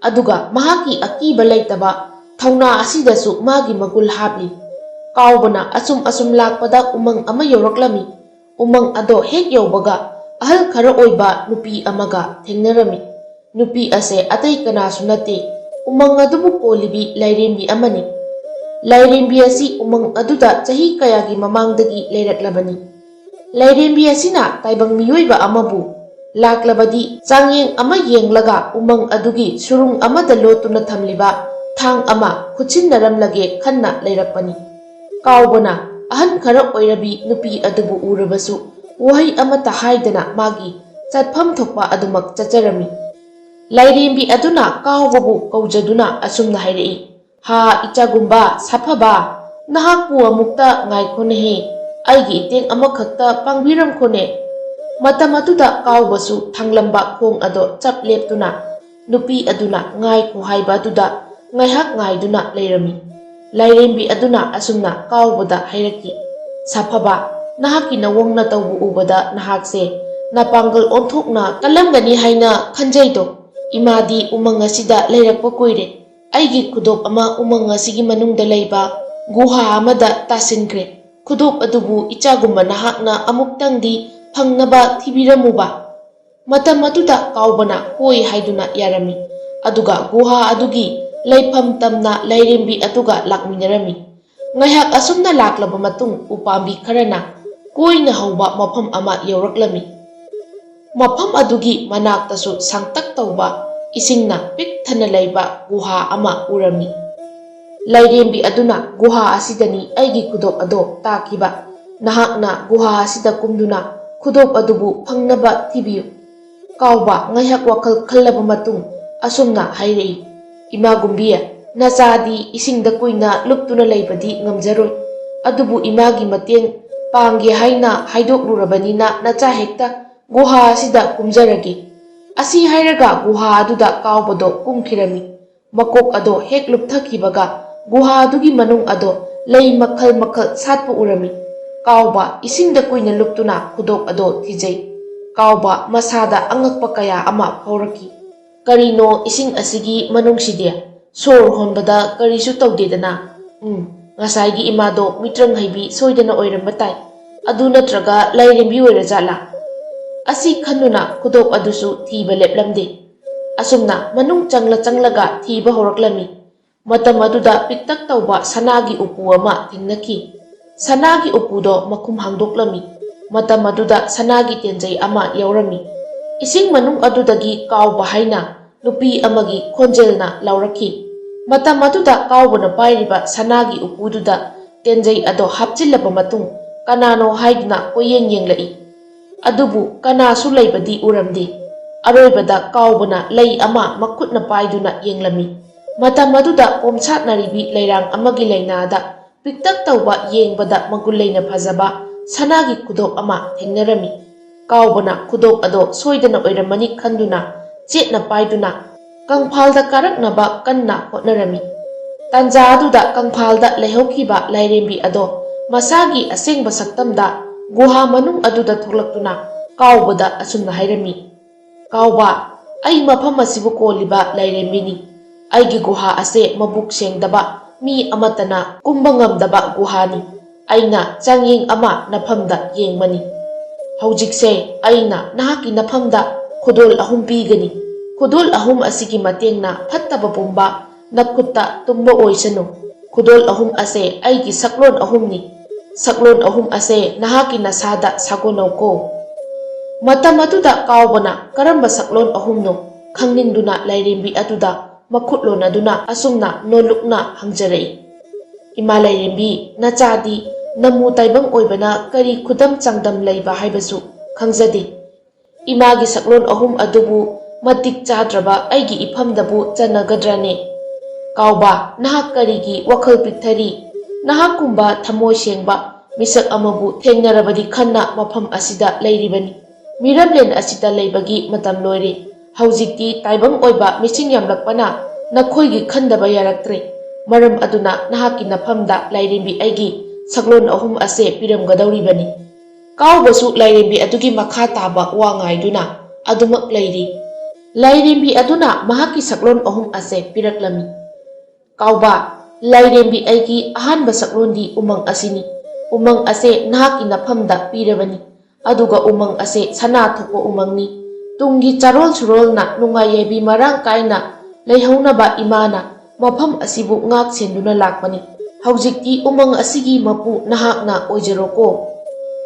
ꯑꯗꯨꯒ ꯃꯍꯥꯛꯀꯤ ꯑꯀꯤꯕ ꯂꯩꯇꯕ ꯊꯧꯅꯥ ꯑꯁꯤꯗꯁꯨ ꯃꯥꯒꯤ ꯃꯒꯨꯜ ꯍꯥꯞꯂꯤ꯫ ꯀꯥꯎꯕꯅ ꯑꯁꯨꯝ ꯑꯁꯨꯝ ꯂꯥꯛꯄꯗ ꯎꯃꯪ ꯑꯃ ꯌꯧꯔꯛꯂꯝꯃꯤ꯫ ꯎꯃꯪ ꯑꯗꯣ ꯍꯦꯛ ꯌꯧꯕꯒ ꯑꯍꯜ ꯈꯔ ꯑꯣꯏꯕ ꯅꯨꯄꯤ ꯑꯃꯒ ꯊꯦꯡꯅꯔꯝꯃꯤ꯫ ꯅꯨꯄꯤ ꯑꯁꯦ ꯑꯇꯩ ꯀꯅꯥꯁꯨ ꯅꯠꯇꯦ, ꯎꯃꯪ ꯑꯗꯨꯕꯨ ꯀꯣꯜꯂꯤꯕꯤ ꯂꯥꯏꯔꯦꯝꯕꯤ ꯑꯃꯅꯤ꯫ ꯂꯥꯏꯔꯦꯝꯕꯤ ꯑꯁꯤ ꯎꯃꯪ ꯑꯗꯨꯗ ꯆꯍꯤ ꯀꯌꯥꯒꯤ ꯃꯃꯥꯡꯗꯒꯤ ꯂꯩꯔꯛꯂꯕꯅꯤ꯫ ꯂꯥꯏꯔꯦꯝꯕꯤ ꯑꯁꯤꯅ ꯇꯥꯏꯕꯪ ꯃꯤꯑꯣꯏꯕ ꯑꯃꯕꯨ ꯂꯥꯛꯂꯕꯗꯤ ꯆꯥꯡꯌꯦꯡ ꯑꯃ ꯌꯦꯡꯂꯒ ꯎꯃꯪ ꯑꯗꯨꯒꯤ ꯁꯨꯔꯨꯡ ꯑꯃꯗ ꯂꯣꯠꯇꯨꯅ ꯊꯝꯂꯤꯕ ꯊꯥꯡ ꯑꯃ ꯈꯨꯠꯁꯤꯟꯅꯔꯝꯂꯒꯦ ꯈꯟꯅ ꯂꯩꯔꯛꯄꯅꯤ꯫ ꯀꯥꯎꯕꯅ ꯑꯍꯟ ꯈꯔ ꯑꯣꯏꯔꯕꯤ ꯅꯨꯄꯤ ꯑꯗꯨꯕꯨ ꯎꯔꯕꯁꯨ ꯋꯥꯍꯩ ꯑꯃꯠꯇ ꯍꯥꯏꯗꯅ ꯃꯥꯒꯤ ꯆꯠꯐꯝ ꯊꯣꯛꯄ ꯑꯗꯨꯃꯛ ꯆꯠꯆꯔꯝꯃꯤ꯫ ꯂꯥꯏꯔꯦꯝꯕꯤ ꯑꯗꯨꯅ ꯀꯥꯎꯕꯕꯨ ꯀꯧꯖꯗꯨꯅ ꯑꯁꯨꯝꯅ ꯍꯥꯏꯔꯛꯏ, "ꯍꯥ, ꯏꯆꯥꯒꯨꯝꯕ ꯁꯥꯐꯕ, ꯅꯍꯥꯛꯄꯨ ꯑꯃꯨꯛꯇ ꯉꯥꯏꯈꯣꯅꯦꯍꯦ, ꯑꯩꯒꯤ ꯏꯇꯦꯡ ꯑꯃꯈꯛꯇ ꯄꯥꯡꯕꯤꯔꯝꯈꯣꯅꯦ꯫" ꯃꯇꯝ ꯑꯗꯨꯗ ꯀꯥꯎꯕꯁꯨ ꯊꯥꯡꯂꯝꯕ ꯈꯣꯡ ꯑꯗꯣ ꯆꯞ ꯂꯦꯞꯇꯨꯅ ꯅꯨꯄꯤ ꯑꯗꯨꯅ ꯉꯥꯏꯈꯣ ꯍꯥꯏꯕ ꯑꯗꯨꯗ ꯉꯥꯏꯍꯥꯛ ꯉꯥꯏꯗꯨꯅ ꯂꯩꯔꯝꯃꯤ꯫ ꯂꯥꯏꯔꯦꯝꯕꯤ ꯑꯗꯨꯅ ꯑꯁꯨꯝꯅ ꯀꯥꯎꯕꯗ ꯍꯥꯏꯔꯛꯈꯤ, "ꯁꯥꯐꯕ, ꯅꯍꯥꯛꯀꯤ ꯅꯋꯣꯡ ꯅꯇꯧꯕꯨ ꯎꯕꯗ ꯅꯍꯥꯛꯁꯦ ꯅꯄꯥꯡꯒꯜ ꯑꯣꯟꯊꯣꯛꯅ ꯀꯜꯂꯝꯒꯅꯤ ꯍꯥꯏꯅ ꯈꯟꯖꯩꯗꯣ꯫ ꯏꯃꯥꯗꯤ ꯎꯃꯪ ꯑꯁꯤꯗ ꯂꯩꯔꯛꯄ ꯀꯨꯏꯔꯦ꯫ ꯑꯩꯒꯤ ꯈꯨꯗꯣꯞ ꯑꯃ ꯎꯃꯪ ꯑꯁꯤꯒꯤ ꯃꯅꯨꯡꯗ ꯂꯩꯕ ꯒꯨꯍꯥ ꯑꯃꯗ ꯇꯥꯁꯤꯟꯈ꯭ꯔꯦ꯫ ꯈꯨꯗꯣꯞ ꯑꯗꯨꯕꯨ ꯏꯆꯥꯒꯨꯝꯕ ꯅꯍꯥꯛꯅ ꯑꯃꯨꯛꯇꯪꯗꯤ ꯐꯪꯅꯕ ꯊꯤꯕꯤꯔꯝꯃꯨꯕ꯫" ꯃꯇꯝ ꯑꯗꯨꯗ ꯀꯥꯎꯕꯅ ꯍꯣꯏ ꯍꯥꯏꯗꯨꯅ ꯌꯥꯔꯝꯃꯤ꯫ ꯑꯗꯨꯒ ꯒꯨꯍꯥ ꯑꯗꯨꯒꯤ ꯂꯩꯐꯝ ꯇꯝꯅ ꯂꯥꯏꯔꯦꯝꯕꯤ ꯑꯗꯨꯒ ꯂꯥꯛꯃꯤꯟꯅꯔꯝꯃꯤ꯫ ꯉꯥꯏꯍꯥꯛ ꯑꯁꯨꯝꯅ ꯂꯥꯛꯂꯕ ꯃꯇꯨꯡ ꯎꯄꯥꯝꯕꯤ ꯈꯔꯅ ꯀꯣꯏꯅ ꯍꯧꯕ ꯃꯐꯝ ꯑꯃ ꯌꯧꯔꯛꯂꯝꯃꯤ꯫ ꯃꯐꯝ ꯑꯗꯨꯒꯤ ꯃꯅꯥꯛꯇꯁꯨ ꯁꯥꯡꯇꯛ ꯇꯧꯕ ꯏꯁꯤꯡꯅ ꯄꯤꯛ ꯊꯟꯅ ꯂꯩꯕ ꯒꯨꯍꯥ ꯑꯃ ꯎꯔꯝꯃꯤ꯫ ꯂꯥꯏꯔꯦꯝꯕꯤ ꯑꯗꯨꯅ ꯒꯨꯍꯥ ꯑꯁꯤꯗꯅꯤ ꯑꯩꯒꯤ ꯈꯨꯗꯣꯞ ꯑꯗꯣ ꯇꯥꯈꯤꯕ꯫ ꯅꯍꯥꯛꯅ ꯒꯨꯍꯥ ꯑꯁꯤꯗ ꯀꯨꯝꯗꯨꯅ ꯈꯨꯗꯣꯞ ꯑꯗꯨꯕꯨ ꯐꯪꯅꯕ ꯊꯤꯕꯤꯌꯨ꯫ ꯀꯥꯎꯕ ꯉꯥꯏꯍꯥꯛ ꯋꯥꯈꯜ ꯈꯜꯂꯕ ꯃꯇꯨꯡ ꯑꯁꯨꯝꯅ ꯍꯥꯏꯔꯛꯏ, "ꯏꯃꯥ ꯒꯨꯝꯕꯤ, ꯅꯆꯥꯗꯤ ꯏꯁꯤꯡꯗ ꯀꯨꯏꯅ ꯂꯨꯞꯇꯨꯅ ꯂꯩꯕꯗꯤ ꯉꯝꯖꯔꯣꯏ꯫ ꯑꯗꯨꯕꯨ ꯏꯃꯥꯒꯤ ꯃꯇꯦꯡ ꯄꯥꯡꯒꯦ ꯍꯥꯏꯅ ꯍꯥꯏꯗꯣꯛꯂꯨꯔꯕꯅꯤꯅ ꯅꯆꯥ ꯍꯦꯛꯇ ꯒꯨꯍꯥ ꯑꯁꯤꯗ ꯀꯨꯝꯖꯔꯒꯦ꯫" ꯑꯁꯤ ꯍꯥꯏꯔꯒ ꯒꯨꯍꯥ ꯑꯗꯨꯗ ꯀꯥꯎꯕꯗꯣ ꯀꯨꯝꯈꯤꯔꯝꯃꯤ꯫ ꯃꯀꯣꯛ ꯑꯗꯣ ꯍꯦꯛ ꯂꯨꯞꯊꯈꯤꯕꯒ ꯒꯨꯍꯥ ꯑꯗꯨꯒꯤ ꯃꯅꯨꯡ ꯑꯗꯣ ꯂꯩ ꯃꯈꯜ ꯃꯈꯜ ꯁꯥꯠꯄ ꯎꯔꯝꯃꯤ꯫ ꯀꯥꯎꯕ ꯏꯁꯤꯡꯗ ꯀꯨꯏꯅ ꯂꯨꯞꯇꯨꯅ ꯈꯨꯗꯣꯞ ꯑꯗꯣ ꯊꯤꯖꯩ꯫ ꯀꯥꯎꯕ ꯃꯁꯥꯗ ꯑꯉꯛꯄ ꯀꯌꯥ ꯑꯃ ꯐꯥꯎꯔꯛꯈꯤ꯫ "ꯀꯔꯤꯅꯣ ꯏꯁꯤꯡ ꯑꯁꯤꯒꯤ ꯃꯅꯨꯡꯁꯤꯗꯤ? ꯁꯣꯔ ꯍꯣꯟꯕꯗ ꯀꯔꯤꯁꯨ ꯇꯧꯗꯦꯗꯅ? ꯎꯝ, ꯉꯁꯥꯏꯒꯤ ꯏꯃꯥꯗꯣ ꯃꯤꯇ꯭ꯔꯪ ꯍꯩꯕꯤ ꯁꯣꯏꯗꯅ ꯑꯣꯏꯔꯝꯕ ꯇꯥꯏ꯫ ꯑꯗꯨ ꯅꯠꯇ꯭ꯔꯒ ꯂꯥꯏꯔꯦꯝꯕꯤ ꯑꯣꯏꯔꯖꯥꯠꯂꯥ?" ꯑꯁꯤ ꯈꯟꯗꯨꯅ ꯈꯨꯗꯣꯞ ꯑꯗꯨꯁꯨ ꯊꯤꯕ ꯂꯦꯞꯂꯝꯗꯦ꯫ ꯑꯁꯨꯝꯅ ꯃꯅꯨꯡ ꯆꯪꯂ ꯆꯪꯂꯒ ꯊꯤꯕ ꯍꯧꯔꯛꯂꯝꯃꯤ꯫ ꯃꯇꯝ ꯑꯗꯨꯗ ꯄꯤꯛꯇꯛ ꯇꯧꯕ ꯁꯅꯥꯒꯤ ꯎꯄꯨ ꯑꯃ ꯊꯦꯡꯅꯈꯤ꯫ ꯁꯅꯥꯒꯤ ꯎꯄꯨꯗꯣ ꯃꯈꯨꯝ ꯍꯥꯡꯗꯣꯛꯂꯝꯃꯤ꯫ ꯃꯇꯝ ꯑꯗꯨꯗ ꯁꯅꯥꯒꯤ ꯇꯦꯟꯖꯩ ꯑꯃ ꯌꯥꯎꯔꯝꯃꯤ꯫ ꯏꯁꯤꯡ ꯃꯅꯨꯡ ꯑꯗꯨꯗꯒꯤ ꯀꯥꯎꯕ ꯍꯥꯏꯅ ꯅꯨꯄꯤ ꯑꯃꯒꯤ ꯈꯣꯟꯖꯦꯜꯅ ꯂꯥꯎꯔꯛꯈꯤ꯫ ꯃꯇꯝ ꯑꯗꯨꯗ ꯀꯥꯎꯕꯅ ꯄꯥꯏꯔꯤꯕ ꯁꯅꯥꯒꯤ ꯎꯄꯨꯗꯨꯗ ꯇꯦꯟꯖꯩ ꯑꯗꯣ ꯍꯥꯞꯆꯤꯜꯂꯕ ꯃꯇꯨꯡ ꯀꯅꯥꯅꯣ ꯍꯥꯏꯗꯨꯅ ꯀꯣꯏꯌꯦꯡ ꯌꯦꯡꯂꯛꯏ꯫ ꯑꯗꯨꯕꯨ ꯀꯅꯥꯁꯨ ꯂꯩꯕꯗꯤ ꯎꯔꯝꯗꯦ꯫ ꯑꯔꯣꯏꯕꯗ ꯀꯥꯎꯕꯅ ꯂꯩ ꯑꯃ ꯃꯈꯨꯠꯅ ꯄꯥꯏꯗꯨꯅ ꯌꯦꯡꯂꯝꯃꯤ꯫ ꯃꯇꯝ ꯑꯗꯨꯗ ꯄꯣꯝꯁꯥꯠꯅꯔꯤꯕꯤ ꯂꯩꯔꯥꯡ ꯑꯃꯒꯤ ꯂꯩꯅꯥꯗ ꯄꯤꯛꯇꯛ ꯇꯧꯕ, ꯌꯦꯡꯕꯗ ꯃꯒꯨꯟ ꯂꯩꯅ ꯐꯖꯕ ꯁꯅꯥꯒꯤ ꯈꯨꯗꯣꯞ ꯑꯃ ꯊꯦꯡꯅꯔꯝꯃꯤ꯫ ꯀꯥꯎꯕꯅ ꯈꯨꯗꯣꯞ ꯑꯗꯣ ꯁꯣꯏꯗꯅ ꯑꯣꯏꯔꯝꯃꯅꯤ ꯈꯟꯗꯨꯅ ꯆꯦꯠꯅ ꯄꯥꯏꯗꯨꯅ ꯀꯪꯐꯥꯜꯗ ꯀꯥꯔꯛꯅꯕ ꯀꯟꯅ ꯍꯣꯠꯅꯔꯝꯃꯤ꯫ ꯇꯥꯟꯖꯥ ꯑꯗꯨꯗ ꯀꯪꯐꯥꯜꯗ ꯂꯩꯍꯧꯈꯤꯕ ꯂꯥꯏꯔꯦꯝꯕꯤ ꯑꯗꯣ ꯃꯁꯥꯒꯤ ꯑꯁꯦꯡꯕ ꯁꯛꯇꯝꯗ ꯒꯨꯍꯥ ꯃꯅꯨꯡ ꯑꯗꯨꯗ ꯊꯣꯛꯂꯛꯇꯨꯅ ꯀꯥꯎꯕꯗ ꯑꯁꯨꯝꯅ ꯍꯥꯏꯔꯝꯃꯤ, "ꯀꯥꯎꯕ, ꯑꯩ ꯃꯐꯝ ꯑꯁꯤꯕꯨ ꯀꯣꯜꯂꯤꯕ ꯂꯥꯏꯔꯦꯝꯕꯤꯅꯤ꯫ ꯑꯩꯒꯤ ꯒꯨꯍꯥ ꯑꯁꯦ ꯃꯕꯨꯛ ꯁꯦꯡꯗꯕ, ꯃꯤ ꯑꯃꯠꯇꯅ ꯀꯨꯝꯕ ꯉꯝꯗꯕ ꯒꯨꯍꯥꯅꯤ꯫ ꯑꯩꯅ ꯆꯥꯡꯌꯦꯡ ꯑꯃ ꯅꯐꯝꯗ ꯌꯦꯡꯕꯅꯤ꯫ ꯍꯧꯖꯤꯛꯁꯦ ꯑꯩꯅ ꯅꯍꯥꯛꯀꯤ ꯅꯐꯝꯗ ꯈꯨꯗꯣꯜ ꯑꯍꯨꯝ ꯄꯤꯒꯅꯤ꯫ ꯈꯨꯗꯣꯜ ꯑꯍꯨꯝ ꯑꯁꯤꯒꯤ ꯃꯇꯦꯡꯅ ꯐꯠꯇꯕ ꯄꯨꯝꯕ ꯅꯈꯨꯠꯇ ꯇꯨꯝꯕ ꯑꯣꯏꯁꯅꯨ꯫ ꯈꯨꯗꯣꯜ ꯑꯍꯨꯝ ꯑꯁꯦ ꯑꯩꯒꯤ ꯁꯛꯂꯣꯟ ꯑꯍꯨꯝꯅꯤ꯫ ꯁꯛꯂꯣꯟ ꯑꯍꯨꯝ ꯑꯁꯦ ꯅꯍꯥꯛꯀꯤ ꯅꯁꯥꯗ ꯁꯥꯒꯣꯟꯅꯧꯀꯣ꯫" ꯃꯇꯝ ꯑꯗꯨꯗ ꯀꯥꯎꯕꯅ ꯀꯔꯝꯕ ꯁꯛꯂꯣꯟ ꯑꯍꯨꯝꯅꯣ ꯈꯪꯅꯤꯡꯗꯨꯅ ꯂꯥꯏꯔꯦꯝꯕꯤ ꯑꯗꯨꯗ ꯃꯈꯨꯠ ꯂꯣꯟꯅꯗꯨꯅ ꯑꯁꯨꯝꯅ ꯅꯣꯜꯂꯨꯛꯅ ꯍꯪꯖꯔꯛꯏ, "ꯏꯃꯥ ꯂꯥꯏꯔꯦꯝꯕꯤ, ꯅꯆꯥꯗꯤ ꯅꯃꯨ ꯇꯥꯏꯕꯪ ꯑꯣꯏꯕꯅ ꯀꯔꯤ ꯈꯨꯗꯝ ꯆꯥꯡꯗꯝ ꯂꯩꯕ ꯍꯥꯏꯕꯁꯨ ꯈꯪꯖꯗꯦ꯫ ꯏꯃꯥꯒꯤ ꯁꯛꯂꯣꯟ ꯑꯍꯨꯝ ꯑꯗꯨꯕꯨ ꯃꯇꯤꯛ ꯆꯥꯗ꯭ꯔꯕ ꯑꯩꯒꯤ ꯏꯐꯝꯗꯕꯨ ꯆꯟꯅꯒꯗ꯭ꯔꯅꯦ? ꯀꯥꯎꯕ, ꯅꯍꯥꯛ ꯀꯔꯤꯒꯤ ꯋꯥꯈꯜ ꯄꯤꯛꯊꯔꯤ? ꯅꯍꯥꯛꯀꯨꯝꯕ ꯊꯃꯣꯏ ꯁꯦꯡꯕ ꯃꯤꯁꯛ ꯑꯃꯕꯨ ꯊꯦꯡꯅꯔꯕꯗꯤ ꯈꯟꯅ ꯃꯐꯝ ꯑꯁꯤꯗ ꯂꯩꯔꯤꯕꯅꯤ꯫ ꯃꯤꯔꯝꯂꯦꯟ ꯑꯁꯤꯗ ꯂꯩꯕꯒꯤ ꯃꯇꯝ ꯂꯣꯏꯔꯦ꯫ ꯍꯧꯖꯤꯛꯇꯤ ꯇꯥꯏꯕꯪ ꯑꯣꯏꯕ ꯃꯤꯁꯤꯡ ꯌꯥꯝꯂꯛꯄꯅ ꯅꯈꯣꯏꯒꯤ ꯈꯟꯗꯕ ꯌꯥꯔꯛꯇ꯭ꯔꯦ꯫ ꯃꯔꯝ ꯑꯗꯨꯅ ꯅꯍꯥꯛꯀꯤ ꯅꯐꯝꯗ ꯂꯥꯏꯔꯦꯝꯕꯤ ꯑꯩꯒꯤ ꯁꯛꯂꯣꯟ ꯑꯍꯨꯝ ꯑꯁꯦ ꯄꯤꯔꯝꯒꯗꯧꯔꯤꯕꯅꯤ꯫" ꯀꯥꯎꯕꯁꯨ ꯂꯥꯏꯔꯦꯝꯕꯤ ꯑꯗꯨꯒꯤ ꯃꯈꯥ ꯇꯥꯕ ꯋꯥ ꯉꯥꯏꯗꯨꯅ ꯑꯗꯨꯃꯛ ꯂꯩꯔꯤ꯫ ꯂꯥꯏꯔꯦꯝꯕꯤ ꯑꯗꯨꯅ ꯃꯍꯥꯛꯀꯤ ꯁꯛꯂꯣꯟ ꯑꯍꯨꯝ ꯑꯁꯦ ꯄꯤꯔꯛꯂꯝꯃꯤ꯫ "ꯀꯥꯎꯕ, ꯂꯥꯏꯔꯦꯝꯕꯤ ꯑꯩꯒꯤ ꯑꯍꯥꯟꯕ ꯁꯛꯂꯣꯟꯗꯤ ꯎꯃꯪ ꯑꯁꯤꯅꯤ꯫ ꯎꯃꯪ ꯑꯁꯦ ꯅꯍꯥꯛꯀꯤ ꯅꯐꯝꯗ ꯄꯤꯔꯕꯅꯤ꯫ ꯑꯗꯨꯒ ꯎꯃꯪ ꯑꯁꯦ ꯁꯅꯥ ꯊꯣꯛꯄ ꯎꯃꯪꯅꯤ꯫ ꯇꯨꯡꯒꯤ ꯆꯥꯔꯣꯜ ꯁꯨꯔꯣꯜꯅ ꯅꯨꯡꯉꯥꯏ ꯌꯥꯏꯕꯤ ꯃꯔꯥꯡ ꯀꯥꯏꯅ ꯂꯩꯍꯧꯅꯕ ꯏꯃꯥꯅ ꯃꯐꯝ ꯑꯁꯤꯕꯨ ꯉꯥꯛ ꯁꯦꯟꯗꯨꯅ ꯂꯥꯛꯄꯅꯤ꯫ ꯍꯧꯖꯤꯛꯇꯤ ꯎꯃꯪ ꯑꯁꯤꯒꯤ ꯃꯄꯨ ꯅꯍꯥꯛꯅ ꯑꯣꯏꯖꯔꯣꯀꯣ꯫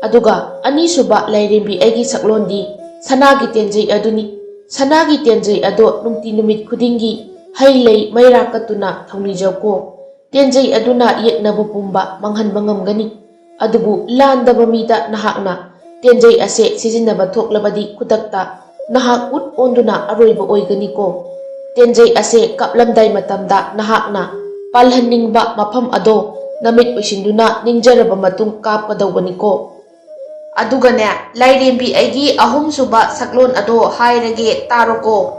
ꯑꯗꯨꯒ ꯑꯅꯤꯁꯨꯕ ꯂꯥꯏꯔꯦꯝꯕꯤ ꯑꯩꯒꯤ ꯁꯛꯂꯣꯟꯗꯤ ꯁꯅꯥꯒꯤ ꯇꯦꯟꯖꯩ ꯑꯗꯨꯅꯤ꯫ ꯁꯅꯥꯒꯤ ꯇꯦꯟꯖꯩ ꯑꯗꯣ ꯅꯨꯡꯇꯤ ꯅꯨꯃꯤꯠ ꯈꯨꯗꯤꯡꯒꯤ ꯍꯩ ꯂꯩ ꯃꯩꯔꯥ ꯀꯠꯇꯨꯅ ꯊꯧꯅꯤꯖꯧꯀꯣ꯫ ꯇꯦꯟꯖꯩ ꯑꯗꯨꯅ ꯌꯦꯛꯅꯕ ꯄꯨꯝꯕ ꯃꯥꯡꯍꯟꯕ ꯉꯝꯒꯅꯤ꯫ ꯑꯗꯨꯕꯨ ꯂꯥꯟꯗꯕ ꯃꯤꯗ ꯅꯍꯥꯛꯅ ꯇꯦꯟꯖꯩ ꯑꯁꯦ ꯁꯤꯖꯤꯟꯅꯕ ꯊꯣꯛꯂꯕꯗꯤ ꯈꯨꯗꯛꯇ ꯅꯍꯥꯛ ꯎꯠ ꯑꯣꯟꯗꯨꯅ ꯑꯔꯣꯏꯕ ꯑꯣꯏꯒꯅꯤꯀꯣ꯫ ꯇꯦꯟꯖꯩ ꯑꯁꯦ ꯀꯥꯞꯂꯝꯗꯥꯏ ꯃꯇꯝꯗ ꯅꯍꯥꯛꯅ ꯄꯥꯜꯍꯟꯅꯤꯡꯕ ꯃꯐꯝ ꯑꯗꯣ ꯅꯃꯤꯠ ꯎꯏꯁꯤꯟꯗꯨꯅ ꯅꯤꯡꯖꯔꯕ ꯃꯇꯨꯡ ꯀꯥꯞꯀꯗꯧꯕꯅꯤꯀꯣ꯫ ꯑꯗꯨꯒꯅꯦ, ꯂꯥꯏꯔꯦꯝꯕꯤ, ꯑꯩꯒꯤ ꯑꯍꯨꯝꯁꯨꯕ ꯁꯛꯂꯣꯟ ꯑꯗꯣ ꯍꯥꯏꯔꯒꯦ, ꯇꯥꯔꯣꯀꯣ꯫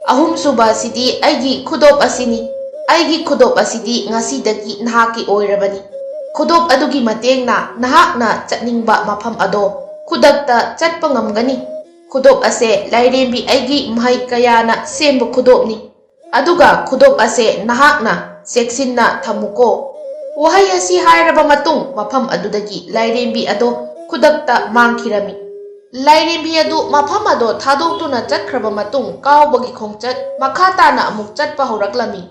ꯑꯍꯨꯝꯁꯨꯕ ꯑꯁꯤꯗꯤ ꯑꯩꯒꯤ ꯈꯨꯗꯣꯞ ꯑꯁꯤꯅꯤ꯫ ꯑꯩꯒꯤ ꯈꯨꯗꯣꯞ ꯑꯁꯤꯗꯤ ꯉꯁꯤꯗꯒꯤ ꯅꯍꯥꯛꯀꯤ ꯑꯣꯏꯔꯕꯅꯤ꯫ ꯈꯨꯗꯣꯞ ꯑꯗꯨꯒꯤ ꯃꯇꯦꯡꯅ ꯅꯍꯥꯛꯅ ꯆꯠꯅꯤꯡꯕ ꯃꯐꯝ ꯑꯗꯣ ꯈꯨꯗꯛꯇ ꯆꯠꯄ ꯉꯝꯒꯅꯤ꯫ ꯈꯨꯗꯣꯞ ꯑꯁꯦ ꯂꯥꯏꯔꯦꯝꯕꯤ ꯑꯩꯒꯤ ꯃꯍꯩ ꯀꯌꯥꯅ ꯁꯦꯝꯕ ꯈꯨꯗꯣꯞꯅꯤ꯫ ꯑꯗꯨꯒ ꯈꯨꯗꯣꯞ ꯑꯁꯦ ꯅꯍꯥꯛꯅ ꯆꯦꯛꯁꯤꯟꯅ ꯊꯝꯃꯨꯀꯣ꯫ ꯋꯥꯍꯩ ꯑꯁꯤ ꯍꯥꯏꯔꯕ ꯃꯇꯨꯡ, ꯃꯐꯝ ꯑꯗꯨꯗꯒꯤ ꯂꯥꯏꯔꯦꯝꯕꯤ ꯑꯗꯣ ꯈꯨꯗꯛꯇ ꯃꯥꯡꯈꯤꯔꯝꯃꯤ꯫ ꯂꯥꯏꯔꯦꯝꯕꯤ ꯑꯗꯨ ꯃꯐꯝ ꯑꯗꯣ ꯊꯥꯗꯣꯛꯇꯨꯅ ꯆꯠꯈ꯭ꯔꯕ ꯃꯇꯨꯡ, ꯀꯥꯎꯕꯒꯤ ꯈꯣꯡꯆꯠ ꯃꯈꯥ ꯇꯥꯅ ꯑꯃꯨꯛ ꯆꯠꯄ ꯍꯧꯔꯛꯂꯝꯃꯤ꯫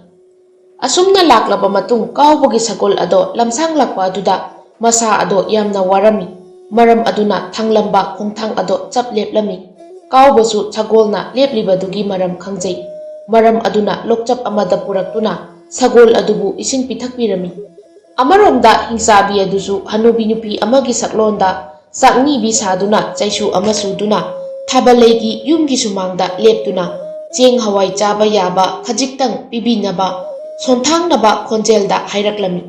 ꯑꯁꯨꯝꯅ ꯂꯥꯛꯂꯕ ꯃꯇꯨꯡ, ꯀꯥꯎꯕꯒꯤ ꯁꯒꯣꯜ ꯑꯗꯣ ꯂꯝꯁꯥꯡꯂꯛꯄ ꯑꯗꯨꯗ ꯃꯁꯥ ꯑꯗꯣ ꯌꯥꯝꯅ ꯋꯥꯔꯝꯃꯤ꯫ ꯃꯔꯝ ꯑꯗꯨꯅ ꯊꯥꯡꯂꯝꯕ ꯈꯣꯡꯊꯥꯡ ꯑꯗꯣ ꯆꯞ ꯂꯦꯞꯂꯝꯃꯤ꯫ ꯀꯥꯎꯕꯁꯨ ꯁꯒꯣꯜꯅ ꯂꯦꯞꯂꯤꯕꯗꯨꯒꯤ ꯃꯔꯝ ꯈꯪꯖꯩ꯫ ꯃꯔꯝ ꯑꯗꯨꯅ ꯂꯣꯛꯆꯞ ꯑꯃꯗ ꯄꯨꯔꯛꯇꯨꯅ ꯁꯒꯣꯜ ꯑꯗꯨꯕꯨ ꯏꯁꯤꯡ ꯄꯤꯊꯛꯄꯤꯔꯝꯃꯤ꯫ ꯑꯃꯔꯣꯝꯗ ꯍꯤꯡꯆꯥꯕꯤ ꯑꯗꯨꯁꯨ ꯍꯅꯨꯕꯤ ꯅꯨꯄꯤ ꯑꯃꯒꯤ ꯁꯛꯂꯣꯟꯗ ꯆꯥꯛꯅꯤꯕꯤ ꯁꯥꯗꯨꯅ ꯆꯩꯁꯨ ꯑꯃ ꯁꯨꯗꯨꯅ ꯊꯥꯕꯜꯂꯩꯒꯤ ꯌꯨꯝꯒꯤ ꯁꯨꯃꯥꯡꯗ ꯂꯦꯞꯇꯨꯅ ꯆꯦꯡ ꯍꯋꯥꯏ ꯆꯥꯕ ꯌꯥꯕ ꯈꯖꯤꯛꯇꯪ ꯄꯤꯕꯤꯅꯕ ꯁꯣꯟꯊꯥꯡꯅꯕ ꯈꯣꯟꯖꯦꯜꯗ ꯍꯥꯏꯔꯛꯂꯝꯃꯤ꯫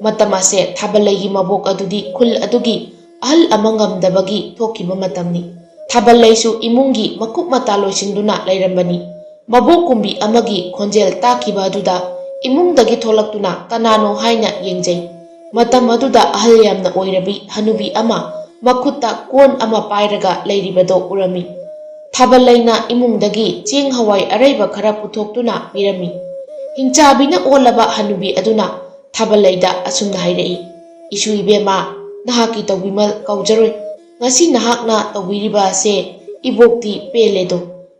ꯃꯇꯝ ꯑꯁꯦ ꯊꯥꯕꯜꯂꯩꯒꯤ ꯃꯕꯣꯛ ꯑꯗꯨꯗꯤ ꯈꯨꯜ ꯑꯗꯨꯒꯤ ꯑꯍꯜ ꯑꯃ ꯉꯝꯗꯕꯒꯤ ꯊꯣꯛꯈꯤꯕ ꯃꯇꯝꯅꯤ꯫ ꯊꯥꯕꯜꯂꯩꯁꯨ ꯏꯃꯨꯡꯒꯤ ꯃꯀꯨꯞ ꯃꯇꯥ ꯂꯣꯏꯁꯤꯟꯗꯨꯅ ꯂꯩꯔꯝꯕꯅꯤ꯫ ꯃꯕꯣꯛ ꯀꯨꯝꯕꯤ ꯑꯃꯒꯤ ꯈꯣꯟꯖꯦꯜ ꯇꯥꯈꯤꯕ ꯑꯗꯨꯗ ꯏꯃꯨꯡꯗꯒꯤ ꯊꯣꯛꯂꯛꯇꯨꯅ ꯀꯅꯥꯅꯣ ꯍꯥꯏꯅ ꯌꯦꯡꯖꯩ꯫ ꯃꯇꯝ ꯑꯗꯨꯗ ꯑꯍꯜ ꯌꯥꯝꯅ ꯑꯣꯏꯔꯕꯤ ꯍꯅꯨꯕꯤ ꯑꯃ ꯃꯈꯨꯠꯇ ꯀꯣꯟ ꯑꯃ ꯄꯥꯏꯔꯒ ꯂꯩꯔꯤꯕꯗꯣ ꯎꯔꯝꯃꯤ꯫ ꯊꯥꯕꯜꯂꯩꯅ ꯏꯃꯨꯡꯗꯒꯤ ꯆꯦꯡ ꯍꯋꯥꯏ ꯑꯔꯩꯕ ꯈꯔ ꯄꯨꯊꯣꯛꯇꯨꯅ ꯄꯤꯔꯝꯃꯤ꯫ ꯍꯤꯡꯆꯥꯕꯤꯅ ꯑꯣꯜꯂꯕ ꯍꯅꯨꯕꯤ ꯑꯗꯨꯅ ꯊꯥꯕꯜꯂꯩꯗ ꯑꯁꯨꯝꯅ ꯍꯥꯏꯔꯛꯏ, "ꯏꯁꯨ ꯏꯕꯦꯝꯃ, ꯅꯍꯥꯛꯀꯤ ꯇꯧꯕꯤꯃꯜ ꯀꯥꯎꯖꯔꯣꯏ꯫ ꯉꯁꯤ ꯅꯍꯥꯛꯅ ꯇꯧꯕꯤꯔꯤꯕ ꯑꯁꯦ ꯏꯕꯣꯛꯇꯤ ꯄꯦꯜꯂꯦꯗꯣ꯫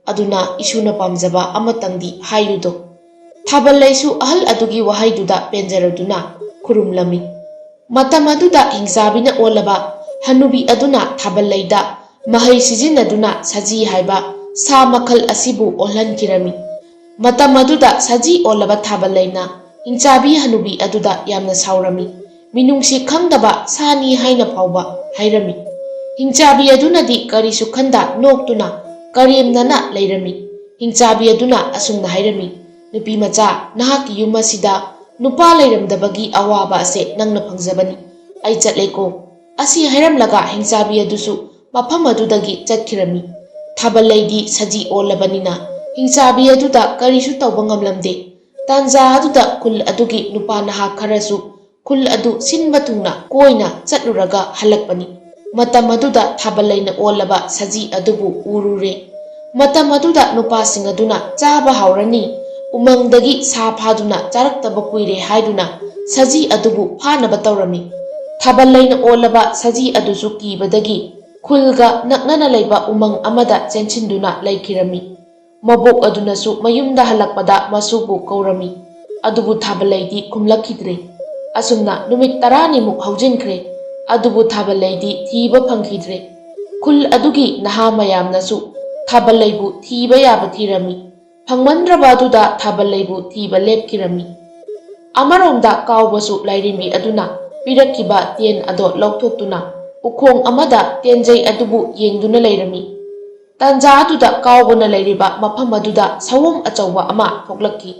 ꯑꯗꯨꯅ ꯏꯁꯨꯅ ꯄꯥꯝꯖꯕ ꯑꯃꯇꯪꯗꯤ ꯍꯥꯏꯌꯨꯗꯣ꯫" ꯊꯥꯕꯜꯂꯩꯁꯨ ꯑꯍꯜ ꯑꯗꯨꯒꯤ ꯋꯥꯍꯩꯗꯨꯗ ꯄꯦꯟꯖꯔꯗꯨꯅ ꯈꯨꯔꯨꯝꯂꯝꯃꯤ꯫ ꯃꯇꯝ ꯑꯗꯨꯗ ꯍꯤꯡꯆꯥꯕꯤꯅ ꯑꯣꯜꯂꯕ ꯍꯅꯨꯕꯤ ꯑꯗꯨꯅ ꯊꯥꯕꯜꯂꯩꯗ ꯃꯍꯩ ꯁꯤꯖꯤꯟꯅꯗꯨꯅ ꯁꯖꯤ ꯍꯥꯏꯕ ꯁꯥ ꯃꯈꯜ ꯑꯁꯤꯕꯨ ꯑꯣꯜꯍꯟꯈꯤꯔꯝꯃꯤ꯫ ꯃꯇꯝ ꯑꯗꯨꯗ ꯁꯖꯤ ꯑꯣꯜꯂꯕ ꯊꯥꯕꯜꯂꯩꯅ ꯍꯤꯡꯆꯥꯕꯤ ꯍꯅꯨꯕꯤ ꯑꯗꯨꯗ ꯌꯥꯝꯅ ꯁꯥꯎꯔꯝꯃꯤ꯫ ꯃꯤꯅꯨꯡꯁꯤ ꯈꯪꯗꯕ ꯁꯥꯅꯤ ꯍꯥꯏꯅ ꯐꯥꯎꯕ ꯍꯥꯏꯔꯝꯃꯤ꯫ ꯍꯤꯡꯆꯥꯕꯤ ꯑꯗꯨꯅꯗꯤ ꯀꯔꯤꯁꯨ ꯈꯟꯗ ꯅꯣꯛꯇꯨꯅ ꯀꯔꯦꯝꯅꯅ ꯂꯩꯔꯝꯃꯤ꯫ ꯍꯤꯡꯆꯥꯕꯤ ꯑꯗꯨꯅ ꯑꯁꯨꯝꯅ ꯍꯥꯏꯔꯝꯃꯤ, "ꯅꯨꯄꯤ ꯃꯆꯥ, ꯅꯍꯥꯛꯀꯤ ꯌꯨꯝ ꯑꯁꯤꯗ ꯅꯨꯄꯥ ꯂꯩꯔꯝꯗꯕꯒꯤ ꯑꯋꯥꯕ ꯑꯁꯦ ꯅꯪꯅ ꯐꯪꯖꯕꯅꯤ꯫ ꯑꯩ ꯆꯠꯂꯦꯀꯣ꯫" ꯑꯁꯤ ꯍꯥꯏꯔꯝꯂꯒ ꯍꯤꯡꯆꯥꯕꯤ ꯑꯗꯨꯁꯨ ꯃꯐꯝ ꯑꯗꯨꯗꯒꯤ ꯆꯠꯈꯤꯔꯝꯃꯤ꯫ ꯊꯥꯕꯜꯂꯩꯗꯤ ꯁꯖꯤ ꯑꯣꯜꯂꯕꯅꯤꯅ ꯍꯤꯡꯆꯥꯕꯤ ꯑꯗꯨꯗ ꯀꯔꯤꯁꯨ ꯇꯧꯕ ꯉꯝꯂꯝꯗꯦ꯫ ꯇꯥꯟꯖꯥ ꯑꯗꯨꯗ ꯈꯨꯜ ꯑꯗꯨꯒꯤ ꯅꯨꯄꯥ ꯅꯍꯥ ꯈꯔꯁꯨ ꯈꯨꯜ ꯑꯗꯨ ꯁꯤꯟꯕ ꯊꯨꯡꯅ ꯀꯣꯏꯅ ꯆꯠꯂꯨꯔꯒ ꯍꯜꯂꯛꯄꯅꯤ꯫ ꯃꯇꯝ ꯑꯗꯨꯗ ꯊꯥꯕꯜꯂꯩꯅ ꯑꯣꯜꯂꯕ ꯁꯖꯤ ꯑꯗꯨꯕꯨ ꯎꯔꯨꯔꯦ꯫ ꯃꯇꯝ ꯑꯗꯨꯗ ꯅꯨꯄꯥꯁꯤꯡ ꯑꯗꯨꯅ ꯆꯥꯕ ꯍꯧꯔꯅꯤ, ꯎꯃꯪꯗꯒꯤ ꯁꯥ ꯐꯥꯗꯨꯅ ꯆꯥꯔꯛꯇꯕ ꯀꯨꯏꯔꯦ ꯍꯥꯏꯗꯨꯅ ꯁꯖꯤ ꯑꯗꯨꯕꯨ ꯐꯥꯅꯕ ꯇꯧꯔꯝꯃꯤ꯫ ꯊꯥꯕꯜꯂꯩꯅ ꯑꯣꯜꯂꯕ ꯁꯖꯤ ꯑꯗꯨꯁꯨ ꯀꯤꯕꯗꯒꯤ ꯈꯨꯜꯒ ꯅꯛꯅꯅ ꯂꯩꯕ ꯎꯃꯪ ꯑꯃꯗ ꯆꯦꯟꯁꯤꯟꯗꯨꯅ ꯂꯩꯈꯤꯔꯝꯃꯤ꯫ ꯃꯕꯣꯛ ꯑꯗꯨꯅꯁꯨ ꯃꯌꯨꯝꯗ ꯍꯜꯂꯛꯄꯗ ꯃꯁꯨꯕꯨ ꯀꯧꯔꯝꯃꯤ꯫ ꯑꯗꯨꯕꯨ ꯊꯥꯕꯜꯂꯩꯗꯤ ꯈꯨꯝꯂꯛꯈꯤꯗ꯭ꯔꯦ꯫ ꯑꯁꯨꯝꯅ ꯅꯨꯃꯤꯠ ꯇꯔꯥꯅꯤꯃꯨꯛ ꯍꯧꯖꯤꯟꯈ꯭ꯔꯦ꯫ ꯑꯗꯨꯕꯨ ꯊꯥꯕꯜꯂꯩꯗꯤ ꯊꯤꯕ ꯐꯪꯈꯤꯗ꯭ꯔꯦ꯫ ꯈꯨꯜ ꯑꯗꯨꯒꯤ ꯅꯍꯥ ꯃꯌꯥꯝꯅꯁꯨ ꯊꯥꯕꯜꯂꯩꯕꯨ ꯊꯤꯕ ꯌꯥꯕ ꯊꯤꯔꯝꯃꯤ꯫ ꯐꯪꯃꯟꯗ꯭ꯔꯕ ꯑꯗꯨꯗ ꯊꯥꯕꯜꯂꯩꯕꯨ ꯊꯤꯕ ꯂꯦꯞꯈꯤꯔꯝꯃꯤ꯫ ꯑꯃꯔꯣꯝꯗ ꯀꯥꯎꯕꯁꯨ ꯂꯥꯏꯔꯦꯝꯕꯤ ꯑꯗꯨꯅ ꯄꯤꯔꯛꯈꯤꯕ ꯇꯦꯟ ꯑꯗꯣ ꯂꯧꯊꯣꯛꯇꯨꯅ ꯎꯈꯣꯡ ꯑꯃꯗ ꯇꯦꯟꯖꯩ ꯑꯗꯨꯕꯨ ꯌꯦꯡꯗꯨꯅ ꯂꯩꯔꯝꯃꯤ꯫ ꯇꯥꯟꯖꯥ ꯑꯗꯨꯗ ꯀꯥꯎꯕꯅ ꯂꯩꯔꯤꯕ ꯃꯐꯝ ꯑꯗꯨꯗ ꯁꯑꯣꯝ ꯑꯆꯧꯕ ꯑꯃ ꯊꯣꯛꯂꯛꯈꯤ꯫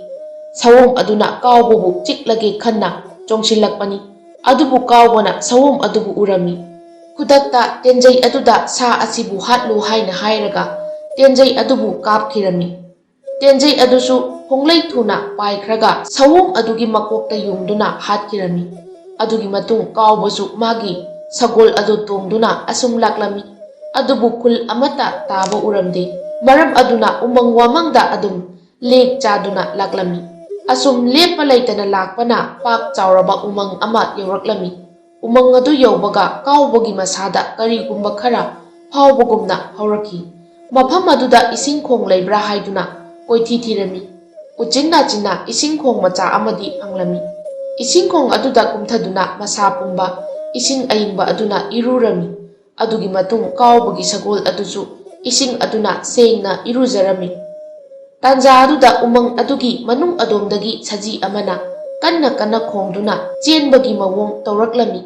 ꯁꯑꯣꯝ ꯑꯗꯨꯅ ꯀꯥꯎꯕꯕꯨ ꯆꯤꯛꯂꯒꯦ ꯈꯟꯅ ꯆꯣꯡꯁꯤꯜꯂꯛꯄꯅꯤ꯫ ꯑꯗꯨꯕꯨ ꯀꯥꯎꯕꯅ ꯁꯑꯣꯝ ꯑꯗꯨꯕꯨ ꯎꯔꯝꯃꯤ꯫ ꯈꯨꯗꯛꯇ ꯇꯦꯟꯖꯩ ꯑꯗꯨꯗ "ꯁꯥ ꯑꯁꯤꯕꯨ ꯍꯥꯠꯂꯨ" ꯍꯥꯏꯅ ꯍꯥꯏꯔꯒ ꯇꯦꯟꯖꯩ ꯑꯗꯨꯕꯨ ꯀꯥꯞꯈꯤꯔꯝꯃꯤ꯫ ꯇꯦꯟꯖꯩ ꯑꯗꯨꯁꯨ ꯍꯣꯡꯂꯩ ꯊꯨꯅ ꯄꯥꯏꯈ꯭ꯔꯒ ꯁꯑꯣꯝ ꯑꯗꯨꯒꯤ ꯃꯀꯣꯛꯇ ꯌꯨꯡꯗꯨꯅ ꯍꯥꯠꯈꯤꯔꯝꯃꯤ꯫ ꯑꯗꯨꯒꯤ ꯃꯇꯨꯡ ꯀꯥꯎꯕꯁꯨ ꯃꯥꯒꯤ ꯁꯒꯣꯜ ꯑꯗꯨ ꯇꯣꯡꯗꯨꯅ ꯑꯁꯨꯝ ꯂꯥꯛꯂꯝꯃꯤ꯫ ꯑꯗꯨꯕꯨ ꯈꯨꯜ ꯑꯃꯠꯇ ꯇꯥꯕ ꯎꯔꯝꯗꯦ꯫ ꯃꯔꯝ ꯑꯗꯨꯅ ꯎꯃꯪ ꯋꯥꯃꯪꯗ ꯑꯗꯨꯝ ꯂꯦꯛ ꯆꯥꯗꯨꯅ ꯂꯥꯛꯂꯝꯃꯤ꯫ ꯑꯁꯨꯝ ꯂꯦꯞꯄ ꯂꯩꯇꯅ ꯂꯥꯛꯄꯅ ꯄꯥꯛ ꯆꯥꯎꯔꯕ ꯎꯃꯪ ꯑꯃ ꯌꯧꯔꯛꯂꯝꯃꯤ꯫ ꯎꯃꯪ ꯑꯗꯨ ꯌꯧꯕꯒ ꯀꯥꯎꯕꯒꯤ ꯃꯁꯥꯗ ꯀꯔꯤꯒꯨꯝꯕ ꯈꯔ ꯐꯥꯎꯕꯒꯨꯝꯅ ꯐꯥꯎꯔꯛꯈꯤ꯫ ꯃꯐꯝ ꯑꯗꯨꯗ ꯏꯁꯤꯡ ꯈꯣꯡ ꯂꯩꯕ꯭ꯔꯥ ꯍꯥꯏꯗꯨꯅ ꯀꯣꯏꯊꯤ ꯊꯤꯔꯝꯃꯤ꯫ ꯎꯆꯤꯟ ꯅꯥꯆꯤꯟꯅ ꯏꯁꯤꯡ ꯈꯣꯡ ꯃꯆꯥ ꯑꯃꯗꯤ ꯐꯪꯂꯝꯃꯤ꯫ ꯏꯁꯤꯡ ꯈꯣꯡ ꯑꯗꯨꯗ ꯀꯨꯝꯊꯗꯨꯅ ꯃꯁꯥ ꯄꯨꯝꯕ ꯏꯁꯤꯡ ꯑꯏꯪꯕ ꯑꯗꯨꯅ ꯏꯔꯨꯔꯝꯃꯤ꯫ ꯑꯗꯨꯒꯤ ꯃꯇꯨꯡ ꯀꯥꯎꯕꯒꯤ ꯁꯒꯣꯜ ꯑꯗꯨꯁꯨ ꯏꯁꯤꯡ ꯑꯗꯨꯅ ꯁꯦꯡꯅ ꯏꯔꯨꯖꯔꯝꯃꯤ꯫ ꯇꯥꯟꯖꯥ ꯑꯗꯨꯗ ꯎꯃꯪ ꯑꯗꯨꯒꯤ ꯃꯅꯨꯡ ꯑꯗꯣꯝꯗꯒꯤ ꯁꯖꯤ ꯑꯃꯅ ꯀꯟꯅ ꯀꯟꯅ ꯈꯣꯡꯗꯨꯅ ꯆꯦꯟꯕꯒꯤ ꯃꯑꯣꯡ ꯇꯧꯔꯛꯂꯝꯃꯤ꯫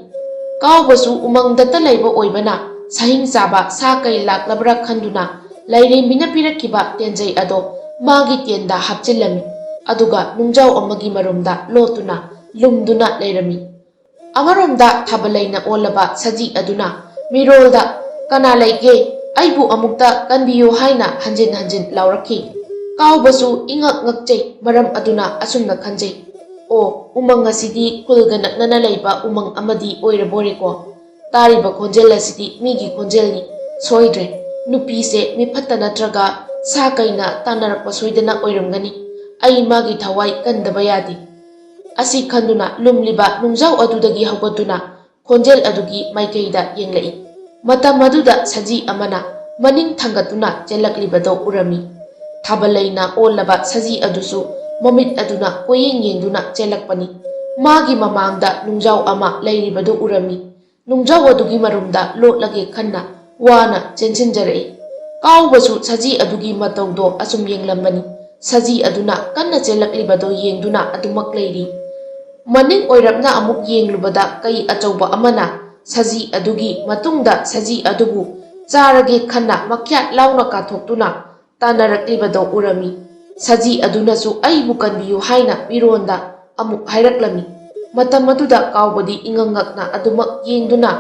ꯀꯥꯎꯕꯁꯨ ꯎꯃꯪꯗꯇ ꯂꯩꯕ ꯑꯣꯏꯕꯅ ꯁꯍꯤꯡ ꯆꯥꯕ ꯁꯥ ꯀꯩ ꯂꯥꯛꯂꯕ꯭ꯔꯥ ꯈꯟꯗꯨꯅ ꯂꯥꯏꯔꯦꯝꯕꯤꯅ ꯄꯤꯔꯛꯈꯤꯕ ꯇꯦꯟꯖꯩ ꯑꯗꯣ ꯃꯥꯒꯤ ꯇꯦꯟꯗ ꯍꯥꯞꯆꯤꯜꯂꯝꯃꯤ꯫ ꯑꯗꯨꯒ ꯅꯨꯡꯖꯥꯎ ꯑꯃꯒꯤ ꯃꯔꯨꯝꯗ ꯂꯣꯠꯇꯨꯅ ꯂꯨꯝꯗꯨꯅ ꯂꯩꯔꯝꯃꯤ꯫ ꯑꯃꯔꯣꯝꯗ ꯊꯥꯕꯂꯩꯅ ꯑꯣꯜꯂꯕ ꯁꯖꯤ ꯑꯗꯨꯅ ꯃꯤꯔꯣꯜꯗ "ꯀꯅꯥ ꯂꯩꯒꯦ? ꯑꯩꯕꯨ ꯑꯃꯨꯛꯇ ꯀꯟꯕꯤꯌꯨ" ꯍꯥꯏꯅ ꯍꯟꯖꯤꯟ ꯍꯟꯖꯤꯟ ꯂꯥꯎꯔꯛꯈꯤ꯫ ꯀꯥꯎꯕꯁꯨ ꯏꯉꯛ ꯉꯛꯆꯩ꯫ ꯃꯔꯝ ꯑꯗꯨꯅ ꯑꯁꯨꯝꯅ ꯈꯟꯖꯩ, "ꯑꯣ, ꯎꯃꯪ ꯑꯁꯤꯗꯤ ꯈꯨꯜꯒ ꯅꯛꯅꯅ ꯂꯩꯕ ꯎꯃꯪ ꯑꯃꯗꯤ ꯑꯣꯏꯔꯕꯣꯔꯦꯀꯣ꯫ ꯇꯥꯔꯤꯕ ꯈꯣꯟꯖꯦꯜ ꯑꯁꯤꯗꯤ ꯃꯤꯒꯤ ꯈꯣꯟꯖꯦꯜꯅꯤ꯫ ꯁꯣꯏꯗ꯭ꯔꯦ꯫ ꯅꯨꯄꯤꯁꯦ ꯃꯤꯐꯠꯇ ꯅꯠꯇ꯭ꯔꯒ ꯁꯥ ꯀꯩꯅ ꯇꯥꯟꯅꯔꯛꯄ ꯁꯣꯏꯗꯅ ꯑꯣꯏꯔꯝꯒꯅꯤ꯫ ꯑꯩ ꯃꯥꯒꯤ ꯊꯋꯥꯏ ꯀꯟꯗꯕ ꯌꯥꯗꯦ"꯫ ꯑꯁꯤ ꯈꯟꯗꯨꯅ ꯂꯨꯝꯂꯤꯕ ꯅꯨꯡꯖꯥꯎ ꯑꯗꯨꯗꯒꯤ ꯍꯧꯒꯠꯇꯨꯅ ꯈꯣꯟꯖꯦꯜ ꯑꯗꯨꯒꯤ ꯃꯥꯏꯀꯩꯗ ꯌꯦꯡꯂꯛꯏ꯫ ꯃꯇꯝ ꯑꯗꯨꯗ ꯁꯖꯤ ꯑꯃꯅ ꯃꯅꯤꯡ ꯊꯥꯡꯒꯠꯇꯨꯅ ꯆꯦꯜꯂꯛꯂꯤꯕꯗꯨ ꯎꯔꯝꯃꯤ꯫ ꯊꯥꯕꯂꯩꯅ ꯑꯣꯜꯂꯕ ꯁꯖꯤ ꯑꯗꯨꯁꯨ ꯃꯃꯤꯠ ꯑꯗꯨꯅ ꯀꯣꯏꯌꯦꯡ ꯌꯦꯡꯗꯨꯅ ꯆꯦꯜꯂꯛꯄꯅꯤ꯫ ꯃꯥꯒꯤ ꯃꯃꯥꯡꯗ ꯅꯨꯡꯖꯥꯎ ꯑꯃ ꯂꯩꯔꯤꯕꯗꯨ ꯎꯔꯝꯃꯤ꯫ ꯅꯨꯡꯖꯥꯎ ꯑꯗꯨꯒꯤ ꯃꯔꯨꯝꯗ ꯂꯣꯠꯂꯒꯦ ꯈꯟꯅ ꯋꯥꯅ ꯆꯦꯟꯁꯤꯟꯖꯔꯛꯏ꯫ ꯀꯥꯎꯕꯁꯨ ꯁꯖꯤ ꯑꯗꯨꯒꯤ ꯃꯇꯧꯗꯣ ꯑꯁꯨꯝ ꯌꯦꯡꯂꯝꯕꯅꯤ꯫ ꯁꯖꯤ ꯑꯗꯨꯅ ꯀꯟꯅ ꯆꯦꯜꯂꯛꯂꯤꯕꯗꯨ ꯌꯦꯡꯗꯨꯅ ꯑꯗꯨꯃꯛ ꯂꯩꯔꯤ꯫ ꯃꯅꯤꯡ ꯑꯣꯏꯔꯞꯅ ꯑꯃꯨꯛ ꯌꯦꯡꯂꯨꯕꯗ ꯀꯩ ꯑꯆꯧꯕ ꯑꯃꯅ ꯁꯖꯤ ꯑꯗꯨꯒꯤ ꯃꯇꯨꯡꯗ ꯁꯖꯤ ꯑꯗꯨꯕꯨ ꯆꯥꯔꯒꯦ ꯈꯟꯅ ꯃꯈ꯭ꯌꯥꯠ ꯂꯥꯎꯅ ꯀꯥꯊꯣꯛꯇꯨꯅ ꯇꯥꯟꯅꯔꯛꯂꯤꯕꯗꯨ ꯎꯔꯝꯃꯤ꯫ ꯁꯖꯤ ꯑꯗꯨꯅꯁꯨ "ꯑꯩꯕꯨ ꯀꯟꯕꯤꯌꯨ" ꯍꯥꯏꯅ ꯃꯤꯔꯣꯟꯗ ꯑꯃꯨꯛ ꯍꯥꯏꯔꯛꯂꯝꯃꯤ꯫ ꯃꯇꯝ ꯑꯗꯨꯗ ꯀꯥꯎꯕꯗꯤ ꯏꯉꯛ ꯉꯛꯅ ꯑꯗꯨꯃꯛ ꯌꯦꯡꯗꯨꯅ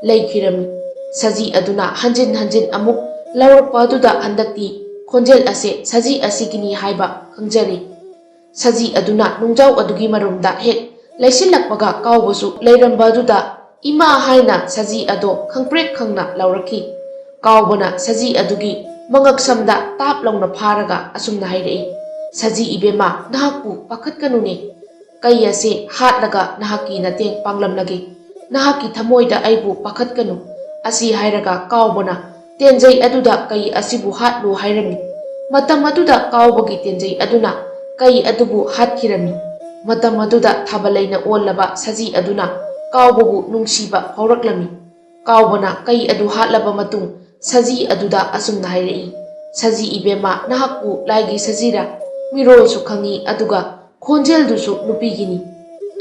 ꯂꯩꯈꯤꯔꯝꯃꯤ꯫ ꯁꯖꯤ ꯑꯗꯨꯅ ꯍꯟꯖꯤꯟ ꯍꯟꯖꯤꯟ ꯑꯃꯨꯛ ꯂꯥꯎꯔꯛꯄ ꯑꯗꯨꯗ ꯍꯟꯗꯛꯇꯤ ꯈꯣꯟꯖꯦꯜ ꯑꯁꯦ ꯁꯖꯤ ꯑꯁꯤꯒꯤꯅꯤ ꯍꯥꯏꯕ ꯈꯪꯖꯔꯦ꯫ ꯁꯖꯤ ꯑꯗꯨꯅ ꯅꯨꯡꯖꯥꯎ ꯑꯗꯨꯒꯤ ꯃꯔꯨꯝꯗ ꯍꯦꯛ ꯂꯩꯁꯤꯜꯂꯛꯄꯒ ꯀꯥꯎꯕꯁꯨ ꯂꯩꯔꯝꯕ ꯑꯗꯨꯗ "ꯏꯃꯥ" ꯍꯥꯏꯅ ꯁꯖꯤ ꯑꯗꯣ ꯈꯪꯄ꯭ꯔꯦꯛ ꯈꯪꯅ ꯂꯥꯎꯔꯛꯈꯤ꯫ ꯀꯥꯎꯕꯅ ꯁꯖꯤ ꯑꯗꯨꯒꯤ ꯃꯉꯛꯁꯝꯗ ꯇꯥꯞ ꯂꯥꯎꯅ ꯐꯥꯔꯒ ꯑꯁꯨꯝꯅ ꯍꯥꯏꯔꯛꯏ, "ꯁꯖꯤ ꯏꯕꯦꯝꯃ, ꯅꯍꯥꯛꯄꯨ ꯄꯥꯈꯠꯀꯅꯨꯅꯦ꯫ ꯀꯩ ꯑꯁꯦ ꯍꯥꯠꯂꯒ ꯅꯍꯥꯛꯀꯤ ꯃꯇꯦꯡ ꯄꯥꯡꯂꯝꯂꯒꯦ꯫ ꯅꯍꯥꯛꯀꯤ ꯊꯃꯣꯏꯗ ꯑꯩꯕꯨ ꯄꯥꯈꯠꯀꯅꯨ"꯫ ꯑꯁꯤ ꯍꯥꯏꯔꯒ ꯀꯥꯎꯕꯅ ꯇꯦꯟꯖꯩ ꯑꯗꯨꯗ ꯀꯩ ꯑꯁꯤꯕꯨ ꯍꯥꯠꯂꯨ ꯍꯥꯏꯔꯝꯃꯤ꯫ ꯃꯇꯝ ꯑꯗꯨꯗ ꯀꯥꯎꯕꯒꯤ ꯇꯦꯟꯖꯩ ꯑꯗꯨꯅ ꯀꯩ ꯑꯗꯨꯕꯨ ꯍꯥꯠꯈꯤꯔꯝꯃꯤ꯫ ꯃꯇꯝ ꯑꯗꯨꯗ ꯊꯥꯕꯂꯩꯅ ꯑꯣꯜꯂꯕ ꯁꯖꯤ ꯑꯗꯨꯅ ꯀꯥꯎꯕꯕꯨ ꯅꯨꯡꯁꯤꯕ ꯐꯥꯎꯔꯛꯂꯝꯃꯤ꯫ ꯀꯥꯎꯕꯅ ꯀꯩ ꯑꯗꯨ ꯍꯥꯠꯂꯕ ꯃꯇꯨꯡ ꯁꯖꯤ ꯑꯗꯨꯗ ꯑꯁꯨꯝꯅ ꯍꯥꯏꯔꯛꯏ, "ꯁꯖꯤ ꯏꯕꯦꯝꯃ, ꯅꯍꯥꯛꯄꯨ ꯂꯥꯏꯒꯤ ꯁꯖꯤꯔ? ꯃꯤꯔꯣꯜꯁꯨ ꯈꯪꯉꯤ, ꯑꯗꯨꯒ ꯈꯣꯟꯖꯦꯜꯗꯨꯁꯨ ꯅꯨꯄꯤꯒꯤꯅꯤ꯫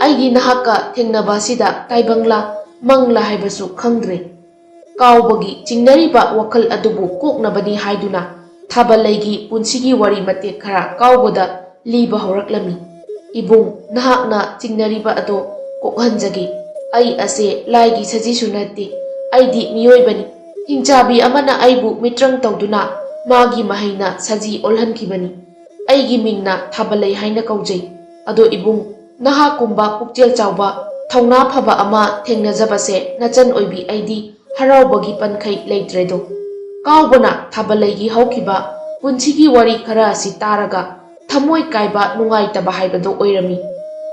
ꯑꯩꯒꯤ ꯅꯍꯥꯛꯀ ꯊꯦꯡꯅꯕ ꯑꯁꯤꯗ ꯇꯥꯏꯕꯪꯂꯥ ꯃꯪꯂꯥ ꯍꯥꯏꯕꯁꯨ ꯈꯪꯗ꯭ꯔꯦ"꯫ ꯀꯥꯎꯕꯒꯤ ꯆꯤꯡꯅꯔꯤꯕ ꯋꯥꯈꯜ ꯑꯗꯨꯕꯨ ꯀꯣꯛꯅꯕꯅꯤ ꯍꯥꯏꯗꯨꯅ ꯊꯥꯕꯂꯩꯒꯤ ꯄꯨꯟꯁꯤꯒꯤ ꯋꯥꯔꯤ ꯃꯇꯦꯛ ꯈꯔ ꯀꯥꯎꯕꯗ ꯂꯤꯕ ꯍꯧꯔꯛꯂꯝꯃꯤ꯫ "ꯏꯕꯨꯡ, ꯅꯍꯥꯛꯅ ꯆꯤꯡꯅꯔꯤꯕ ꯑꯗꯣ ꯀꯣꯛꯍꯟꯖꯒꯦ꯫ ꯑꯩ ꯑꯁꯦ ꯂꯥꯏꯒꯤ ꯁꯖꯤꯁꯨ ꯅꯠꯇꯦ, ꯑꯩꯗꯤ ꯃꯤꯑꯣꯏꯕꯅꯤ꯫ ꯍꯤꯡꯆꯥꯕꯤ ꯑꯃꯅ ꯑꯩꯕꯨ ꯃꯤꯇ꯭ꯔꯪ ꯇꯧꯗꯨꯅ ꯃꯥꯒꯤ ꯃꯍꯩꯅ ꯁꯖꯤ ꯑꯣꯜꯍꯟꯈꯤꯕꯅꯤ꯫ ꯑꯩꯒꯤ ꯃꯤꯡꯅ ꯊꯥꯕꯂꯩ ꯍꯥꯏꯅ ꯀꯧꯖꯩ꯫ ꯑꯗꯣ ꯏꯕꯨꯡ, ꯅꯍꯥꯛꯀꯨꯝꯕ ꯄꯨꯛꯆꯦꯜ ꯆꯥꯎꯕ, ꯊꯧꯅꯥ ꯐꯕ ꯑꯃ ꯊꯦꯡꯅꯖꯕꯁꯦ ꯅꯆꯟ ꯑꯣꯏꯕꯤ ꯑꯩꯗꯤ ꯍꯔꯥꯎꯕꯒꯤ ꯄꯟꯈꯩ ꯂꯩꯇ꯭ꯔꯦꯗꯣ꯫ ꯀꯥꯎꯕꯅ ꯊꯥꯕꯂꯩꯒꯤ ꯍꯧꯈꯤꯕ ꯄꯨꯟꯁꯤꯒꯤ ꯋꯥꯔꯤ ꯈꯔ ꯑꯁꯤ ꯇꯥꯔꯒ ꯊꯃꯣꯏ ꯀꯥꯏꯕ, ꯅꯨꯡꯉꯥꯏꯇꯕ ꯍꯥꯏꯕꯗꯨ ꯑꯣꯏꯔꯝꯃꯤ꯫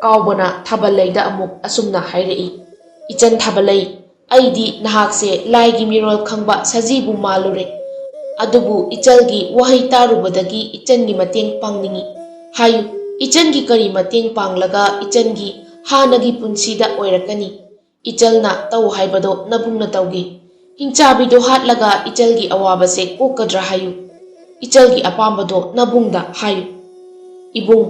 ꯀꯥꯎꯕꯅ ꯊꯥꯕꯂꯩꯗ ꯑꯃꯨꯛ ꯑꯁꯨꯝꯅ ꯍꯥꯏꯔꯛꯏ, "ꯏꯆꯟ ꯊꯥꯕꯂꯩ, ꯑꯩꯗꯤ ꯅꯍꯥꯛꯁꯦ ꯂꯥꯏꯒꯤ ꯃꯤꯔꯣꯜ ꯈꯪꯕ ꯁꯖꯤꯕꯨ ꯃꯥꯜꯂꯨꯔꯦ꯫ ꯑꯗꯨꯕꯨ ꯏꯆꯜꯒꯤ ꯋꯥꯍꯩ ꯇꯥꯔꯨꯕꯗꯒꯤ ꯏꯆꯟꯒꯤ ꯃꯇꯦꯡ ꯄꯥꯡꯅꯤꯡꯏ꯫ ꯍꯥꯏꯌꯨ, ꯏꯆꯟꯒꯤ ꯀꯔꯤ ꯃꯇꯦꯡ ꯄꯥꯡꯂꯒ ꯏꯆꯟꯒꯤ ꯍꯥꯟꯅꯒꯤ ꯄꯨꯟꯁꯤꯗ ꯑꯣꯏꯔꯛꯀꯅꯤ? ꯏꯆꯜꯅ ꯇꯧ ꯍꯥꯏꯕꯗꯣ ꯅꯕꯨꯡꯅ ꯇꯧꯒꯦ꯫ ꯍꯤꯡꯆꯥꯕꯤꯗꯣ ꯍꯥꯠꯂꯒ ꯏꯆꯜꯒꯤ ꯑꯋꯥꯕꯁꯦ ꯀꯣꯛꯀꯗ꯭ꯔꯥ ꯍꯥꯏꯌꯨ꯫ ꯏꯆꯜꯒꯤ ꯑꯄꯥꯝꯕꯗꯣ ꯅꯕꯨꯡꯗ ꯍꯥꯏꯌꯨ꯫" "ꯏꯕꯨꯡ,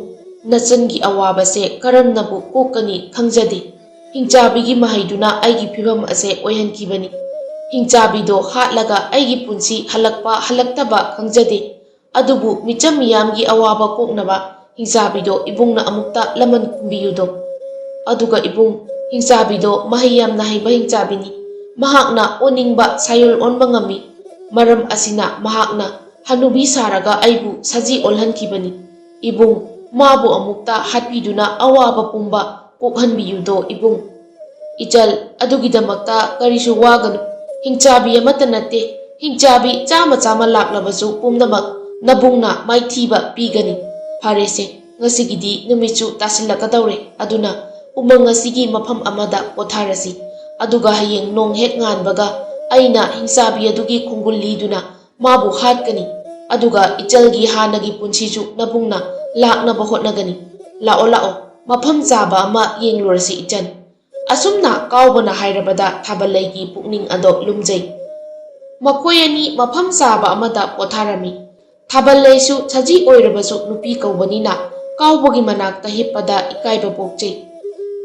ꯅꯆꯟꯒꯤ ꯑꯋꯥꯕꯁꯦ ꯀꯔꯝꯅꯕꯨ ꯀꯣꯛꯀꯅꯤ ꯈꯪꯖꯗꯦ꯫ ꯍꯤꯡꯆꯥꯕꯤꯒꯤ ꯃꯍꯩꯗꯨꯅ ꯑꯩꯒꯤ ꯐꯤꯕꯝ ꯑꯁꯦ ꯑꯣꯏꯍꯟꯈꯤꯕꯅꯤ꯫ ꯍꯤꯡꯆꯥꯕꯤꯗꯣ ꯍꯥꯠꯂꯒ ꯑꯩꯒꯤ ꯄꯨꯟꯁꯤ ꯍꯜꯂꯛꯄ ꯍꯜꯂꯛꯇꯕ ꯈꯪꯖꯗꯦ꯫ ꯑꯗꯨꯕꯨ ꯃꯤꯆꯝ ꯃꯤꯌꯥꯝꯒꯤ ꯑꯋꯥꯕ ꯀꯣꯛꯅꯕ ꯍꯤꯡꯆꯥꯕꯤꯗꯣ ꯏꯕꯨꯡꯅ ꯑꯃꯨꯛꯇ ꯂꯃꯟ ꯈꯨꯝꯕꯤꯌꯨꯗꯣ꯫ ꯑꯗꯨꯒ ꯏꯕꯨꯡ, ꯍꯤꯡꯆꯥꯕꯤꯗꯣ ꯃꯍꯩ ꯌꯥꯝꯅ ꯍꯩꯕ ꯍꯤꯡꯆꯥꯕꯤꯅꯤ꯫ ꯃꯍꯥꯛꯅ ꯑꯣꯟꯅꯤꯡꯕ ꯁꯥꯌꯣꯜ ꯑꯣꯟꯕ ꯉꯝꯃꯤ꯫ ꯃꯔꯝ ꯑꯁꯤꯅ ꯃꯍꯥꯛꯅ ꯍꯅꯨꯕꯤ ꯁꯥꯔꯒ ꯑꯩꯕꯨ ꯁꯖꯤ ꯑꯣꯜꯍꯟꯈꯤꯕꯅꯤ꯫ ꯏꯕꯨꯡ, ꯃꯥꯕꯨ ꯑꯃꯨꯛꯇ ꯍꯥꯠꯄꯤꯗꯨꯅ ꯑꯋꯥꯕ ꯄꯨꯝꯕ ꯀꯣꯛꯍꯟꯕꯤꯌꯨꯗꯣ ꯏꯕꯨꯡ꯫" "ꯏꯆꯜ, ꯑꯗꯨꯒꯤꯗꯃꯛꯇ ꯀꯔꯤꯁꯨ ꯋꯥꯒꯅꯨ꯫ ꯍꯤꯡꯆꯥꯕꯤ ꯑꯃꯠꯇ ꯅꯠꯇꯦ, ꯍꯤꯡꯆꯥꯕꯤ ꯆꯥꯝꯃ ꯆꯥꯝꯃ ꯂꯥꯛꯂꯕꯁꯨ ꯄꯨꯝꯅꯃꯛ ꯅꯕꯨꯡꯅ ꯃꯥꯏꯊꯤꯕ ꯄꯤꯒꯅꯤ꯫ ꯐꯔꯦꯁꯦ, ꯉꯁꯤꯒꯤꯗꯤ ꯅꯨꯃꯤꯠꯁꯨ ꯇꯥꯁꯤꯜꯂꯛꯀꯗꯧꯔꯦ, ꯑꯗꯨꯅ ꯎꯃꯪ ꯑꯁꯤꯒꯤ ꯃꯐꯝ ꯑꯃꯗ ꯄꯣꯊꯥꯔꯁꯤ꯫ ꯑꯗꯨꯒ ꯍꯌꯦꯡ ꯅꯣꯡ ꯍꯦꯛ ꯉꯥꯟꯕꯒ ꯑꯩꯅ ꯍꯤꯡꯆꯥꯕꯤ ꯑꯗꯨꯒꯤ ꯈꯣꯡꯒꯨꯜ ꯂꯤꯗꯨꯅ ꯃꯥꯕꯨ ꯍꯥꯠꯀꯅꯤ꯫ ꯑꯗꯨꯒ ꯏꯆꯜꯒꯤ ꯍꯥꯟꯅꯒꯤ ꯄꯨꯟꯁꯤꯁꯨ ꯅꯕꯨꯡꯅ ꯂꯥꯛꯅꯕ ꯍꯣꯠꯅꯒꯅꯤ꯫ ꯂꯥꯛꯑꯣ, ꯂꯥꯛꯑꯣ, ꯃꯐꯝ ꯆꯥꯕ ꯑꯃ ꯌꯦꯡꯂꯨꯔꯁꯤ ꯏꯆꯟ꯫" ꯑꯁꯨꯝꯅ ꯀꯥꯎꯕꯅ ꯍꯥꯏꯔꯕꯗ ꯊꯥꯕꯜꯂꯩꯒꯤ ꯄꯨꯛꯅꯤꯡ ꯑꯗꯣ ꯂꯨꯝꯖꯩ꯫ ꯃꯈꯣꯏ ꯑꯅꯤ ꯃꯐꯝ ꯆꯥꯕ ꯑꯃꯗ ꯄꯣꯊꯥꯔꯝꯃꯤ꯫ ꯊꯥꯕꯜꯂꯩꯁꯨ ꯁꯖꯤ ꯑꯣꯏꯔꯕꯁꯨ ꯅꯨꯄꯤ ꯀꯧꯕꯅꯤꯅ ꯀꯥꯎꯕꯒꯤ ꯃꯅꯥꯛꯇ ꯍꯤꯞꯄꯗ ꯏꯀꯥꯏꯕ ꯄꯣꯛꯆꯩ꯫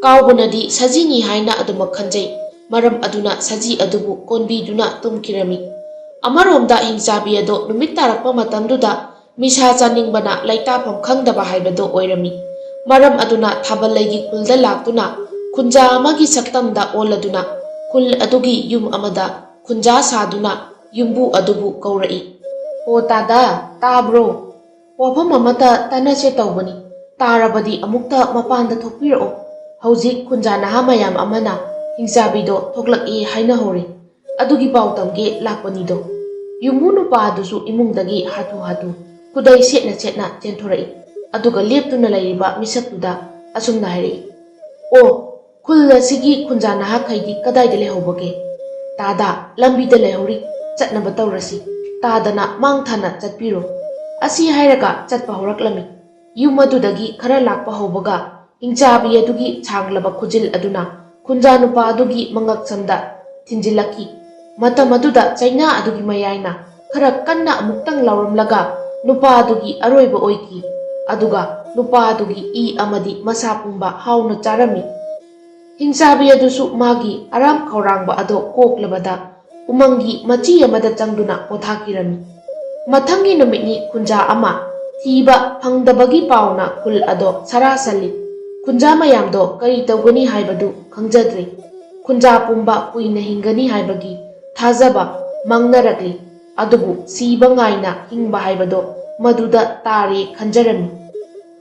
ꯀꯥꯎꯕꯅꯗꯤ ꯁꯖꯤꯅꯤ ꯍꯥꯏꯅ ꯑꯗꯨꯃꯛ ꯈꯟꯖꯩ꯫ ꯃꯔꯝ ꯑꯗꯨꯅ ꯁꯖꯤ ꯑꯗꯨꯕꯨ ꯀꯣꯟꯕꯤꯗꯨꯅ ꯇꯨꯝꯈꯤꯔꯝꯃꯤ꯫ ꯑꯃꯔꯣꯝꯗ ꯍꯤꯡꯆꯥꯕꯤ ꯑꯗꯣ ꯅꯨꯃꯤꯠ ꯇꯥꯔꯛꯄ ꯃꯇꯝꯗꯨꯗ ꯃꯤꯁꯥ ꯆꯥꯅꯤꯡꯕꯅ ꯂꯩꯇꯥꯐꯝ ꯈꯪꯗꯕ ꯍꯥꯏꯕꯗꯣ ꯑꯣꯏꯔꯝꯃꯤ꯫ ꯃꯔꯝ ꯑꯗꯨꯅ ꯊꯥꯕꯜꯂꯩꯒꯤ ꯈꯨꯜꯗ ꯂꯥꯛꯇꯨꯅ ꯈꯨꯟꯖꯥ ꯑꯃꯒꯤ ꯁꯛꯇꯝꯗ ꯑꯣꯜꯂꯗꯨꯅ ꯈꯨꯜ ꯑꯗꯨꯒꯤ ꯌꯨꯝ ꯑꯃꯗ ꯈꯨꯟꯖꯥ ꯁꯥꯗꯨꯅ ꯌꯨꯝꯕꯨ ꯑꯗꯨꯕꯨ ꯀꯧꯔꯛꯏ꯫ "ꯑꯣ ꯇꯥꯗ, ꯇꯥꯕ꯭ꯔꯣ? ꯋꯥꯐꯝ ꯑꯃꯇ ꯇꯥꯟꯅꯁꯦ ꯇꯧꯕꯅꯤ꯫ ꯇꯥꯔꯕꯗꯤ ꯑꯃꯨꯛꯇ ꯃꯄꯥꯟꯗ ꯊꯣꯛꯄꯤꯔꯛꯑꯣ꯫ ꯍꯧꯖꯤꯛ ꯈꯨꯟꯖꯥ ꯅꯍꯥ ꯃꯌꯥꯝ ꯑꯃꯅ ꯍꯤꯡꯆꯥꯕꯤꯗꯣ ꯊꯣꯛꯂꯛꯏ ꯍꯥꯏꯅꯍꯧꯔꯤ꯫ ꯑꯗꯨꯒꯤ ꯄꯥꯎ ꯇꯝꯒꯦ ꯂꯥꯛꯄꯅꯤꯗꯣ꯫" ꯌꯨꯝꯕꯨ ꯅꯨꯄꯥ ꯑꯗꯨꯁꯨ ꯏꯃꯨꯡꯗꯒꯤ ꯍꯥꯊꯨ ꯍꯥꯊꯨ ꯈꯨꯗꯩ ꯁꯦꯠꯅ ꯁꯦꯠꯅ ꯆꯦꯟꯊꯣꯔꯛꯏ꯫ ꯑꯗꯨꯒ ꯂꯦꯞꯇꯨꯅ ꯂꯩꯔꯤꯕ ꯃꯤꯁꯛꯇꯨꯗ ꯑꯁꯨꯝꯅ ꯍꯥꯏꯔꯛꯏ, "ꯑꯣ, ꯈꯨꯜ ꯑꯁꯤꯒꯤ ꯈꯨꯟꯖꯥ ꯅꯍꯥꯈꯩꯗꯤ ꯀꯗꯥꯏꯗ ꯂꯩꯍꯧꯕꯒꯦ? ꯇꯥꯗ, ꯂꯝꯕꯤꯗ ꯂꯩꯍꯧꯔꯤ, ꯆꯠꯅꯕ ꯇꯧꯔꯁꯤ꯫ ꯇꯥꯗꯅ ꯃꯥꯡ ꯊꯥꯅ ꯆꯠꯄꯤꯔꯣ꯫" ꯑꯁꯤ ꯍꯥꯏꯔꯒ ꯆꯠꯄ ꯍꯧꯔꯛꯂꯝꯃꯤ꯫ ꯌꯨꯝ ꯑꯗꯨꯗꯒꯤ ꯈꯔ ꯂꯥꯛꯄ ꯍꯧꯕꯒ ꯍꯤꯡꯆꯥꯕꯤ ꯑꯗꯨꯒꯤ ꯁꯥꯡꯂꯕ ꯈꯨꯖꯤꯜ ꯑꯗꯨꯅ ꯈꯨꯟꯖꯥ ꯅꯨꯄꯥ ꯑꯗꯨꯒꯤ ꯃꯉꯛꯁꯝꯗ ꯊꯤꯟꯖꯤꯜꯂꯛꯈꯤ꯫ ꯃꯇꯝ ꯑꯗꯨꯗ ꯆꯩꯅꯥ ꯑꯗꯨꯒꯤ ꯃꯌꯥꯏꯅ ꯈꯔ ꯀꯟꯅ ꯑꯃꯨꯛꯇꯪ ꯂꯥꯎꯔꯝꯂꯒ ꯅꯨꯄꯥ ꯑꯗꯨꯒꯤ ꯑꯔꯣꯏꯕ ꯑꯣꯏꯈꯤ꯫ ꯑꯗꯨꯒ ꯅꯨꯄꯥ ꯑꯗꯨꯒꯤ ꯏ ꯑꯃꯗꯤ ꯃꯁꯥ ꯄꯨꯝꯕ ꯍꯥꯎꯅ ꯆꯥꯔꯝꯃꯤ꯫ ꯍꯤꯡꯆꯥꯕꯤ ꯑꯗꯨꯁꯨ ꯃꯥꯒꯤ ꯑꯔꯥꯝ ꯈꯧꯔꯥꯡꯕ ꯑꯗꯣ ꯀꯣꯛꯂꯕꯗ ꯎꯃꯪꯒꯤ ꯃꯆꯤ ꯑꯃꯗ ꯆꯪꯗꯨꯅ ꯄꯣꯊꯥꯈꯤꯔꯝꯃꯤ꯫ ꯃꯊꯪꯒꯤ ꯅꯨꯃꯤꯠꯅꯤ ꯈꯨꯟꯖꯥ ꯑꯃ ꯊꯤꯕ ꯐꯪꯗꯕꯒꯤ ꯄꯥꯎꯅ ꯈꯨꯜ ꯑꯗꯣ ꯁꯔꯥ ꯁꯜꯂꯤ꯫ ꯈꯨꯟꯖꯥ ꯃꯌꯥꯝꯗꯣ ꯀꯔꯤ ꯇꯧꯒꯅꯤ ꯍꯥꯏꯕꯗꯨ ꯈꯪꯖꯗ꯭ꯔꯦ꯫ ꯈꯨꯟꯖꯥ ꯄꯨꯝꯕ ꯀꯨꯏꯅ ꯍꯤꯡꯒꯅꯤ ꯍꯥꯏꯕꯒꯤ ꯊꯥꯖꯕ ꯃꯥꯡꯅꯔꯛꯂꯤ꯫ ꯑꯗꯨꯕꯨ ꯁꯤꯕ ꯉꯥꯏꯅ ꯍꯤꯡꯕ ꯍꯥꯏꯕꯗꯣ ꯃꯗꯨꯗ ꯇꯥꯔꯦ ꯈꯟꯖꯔꯝꯃꯤ꯫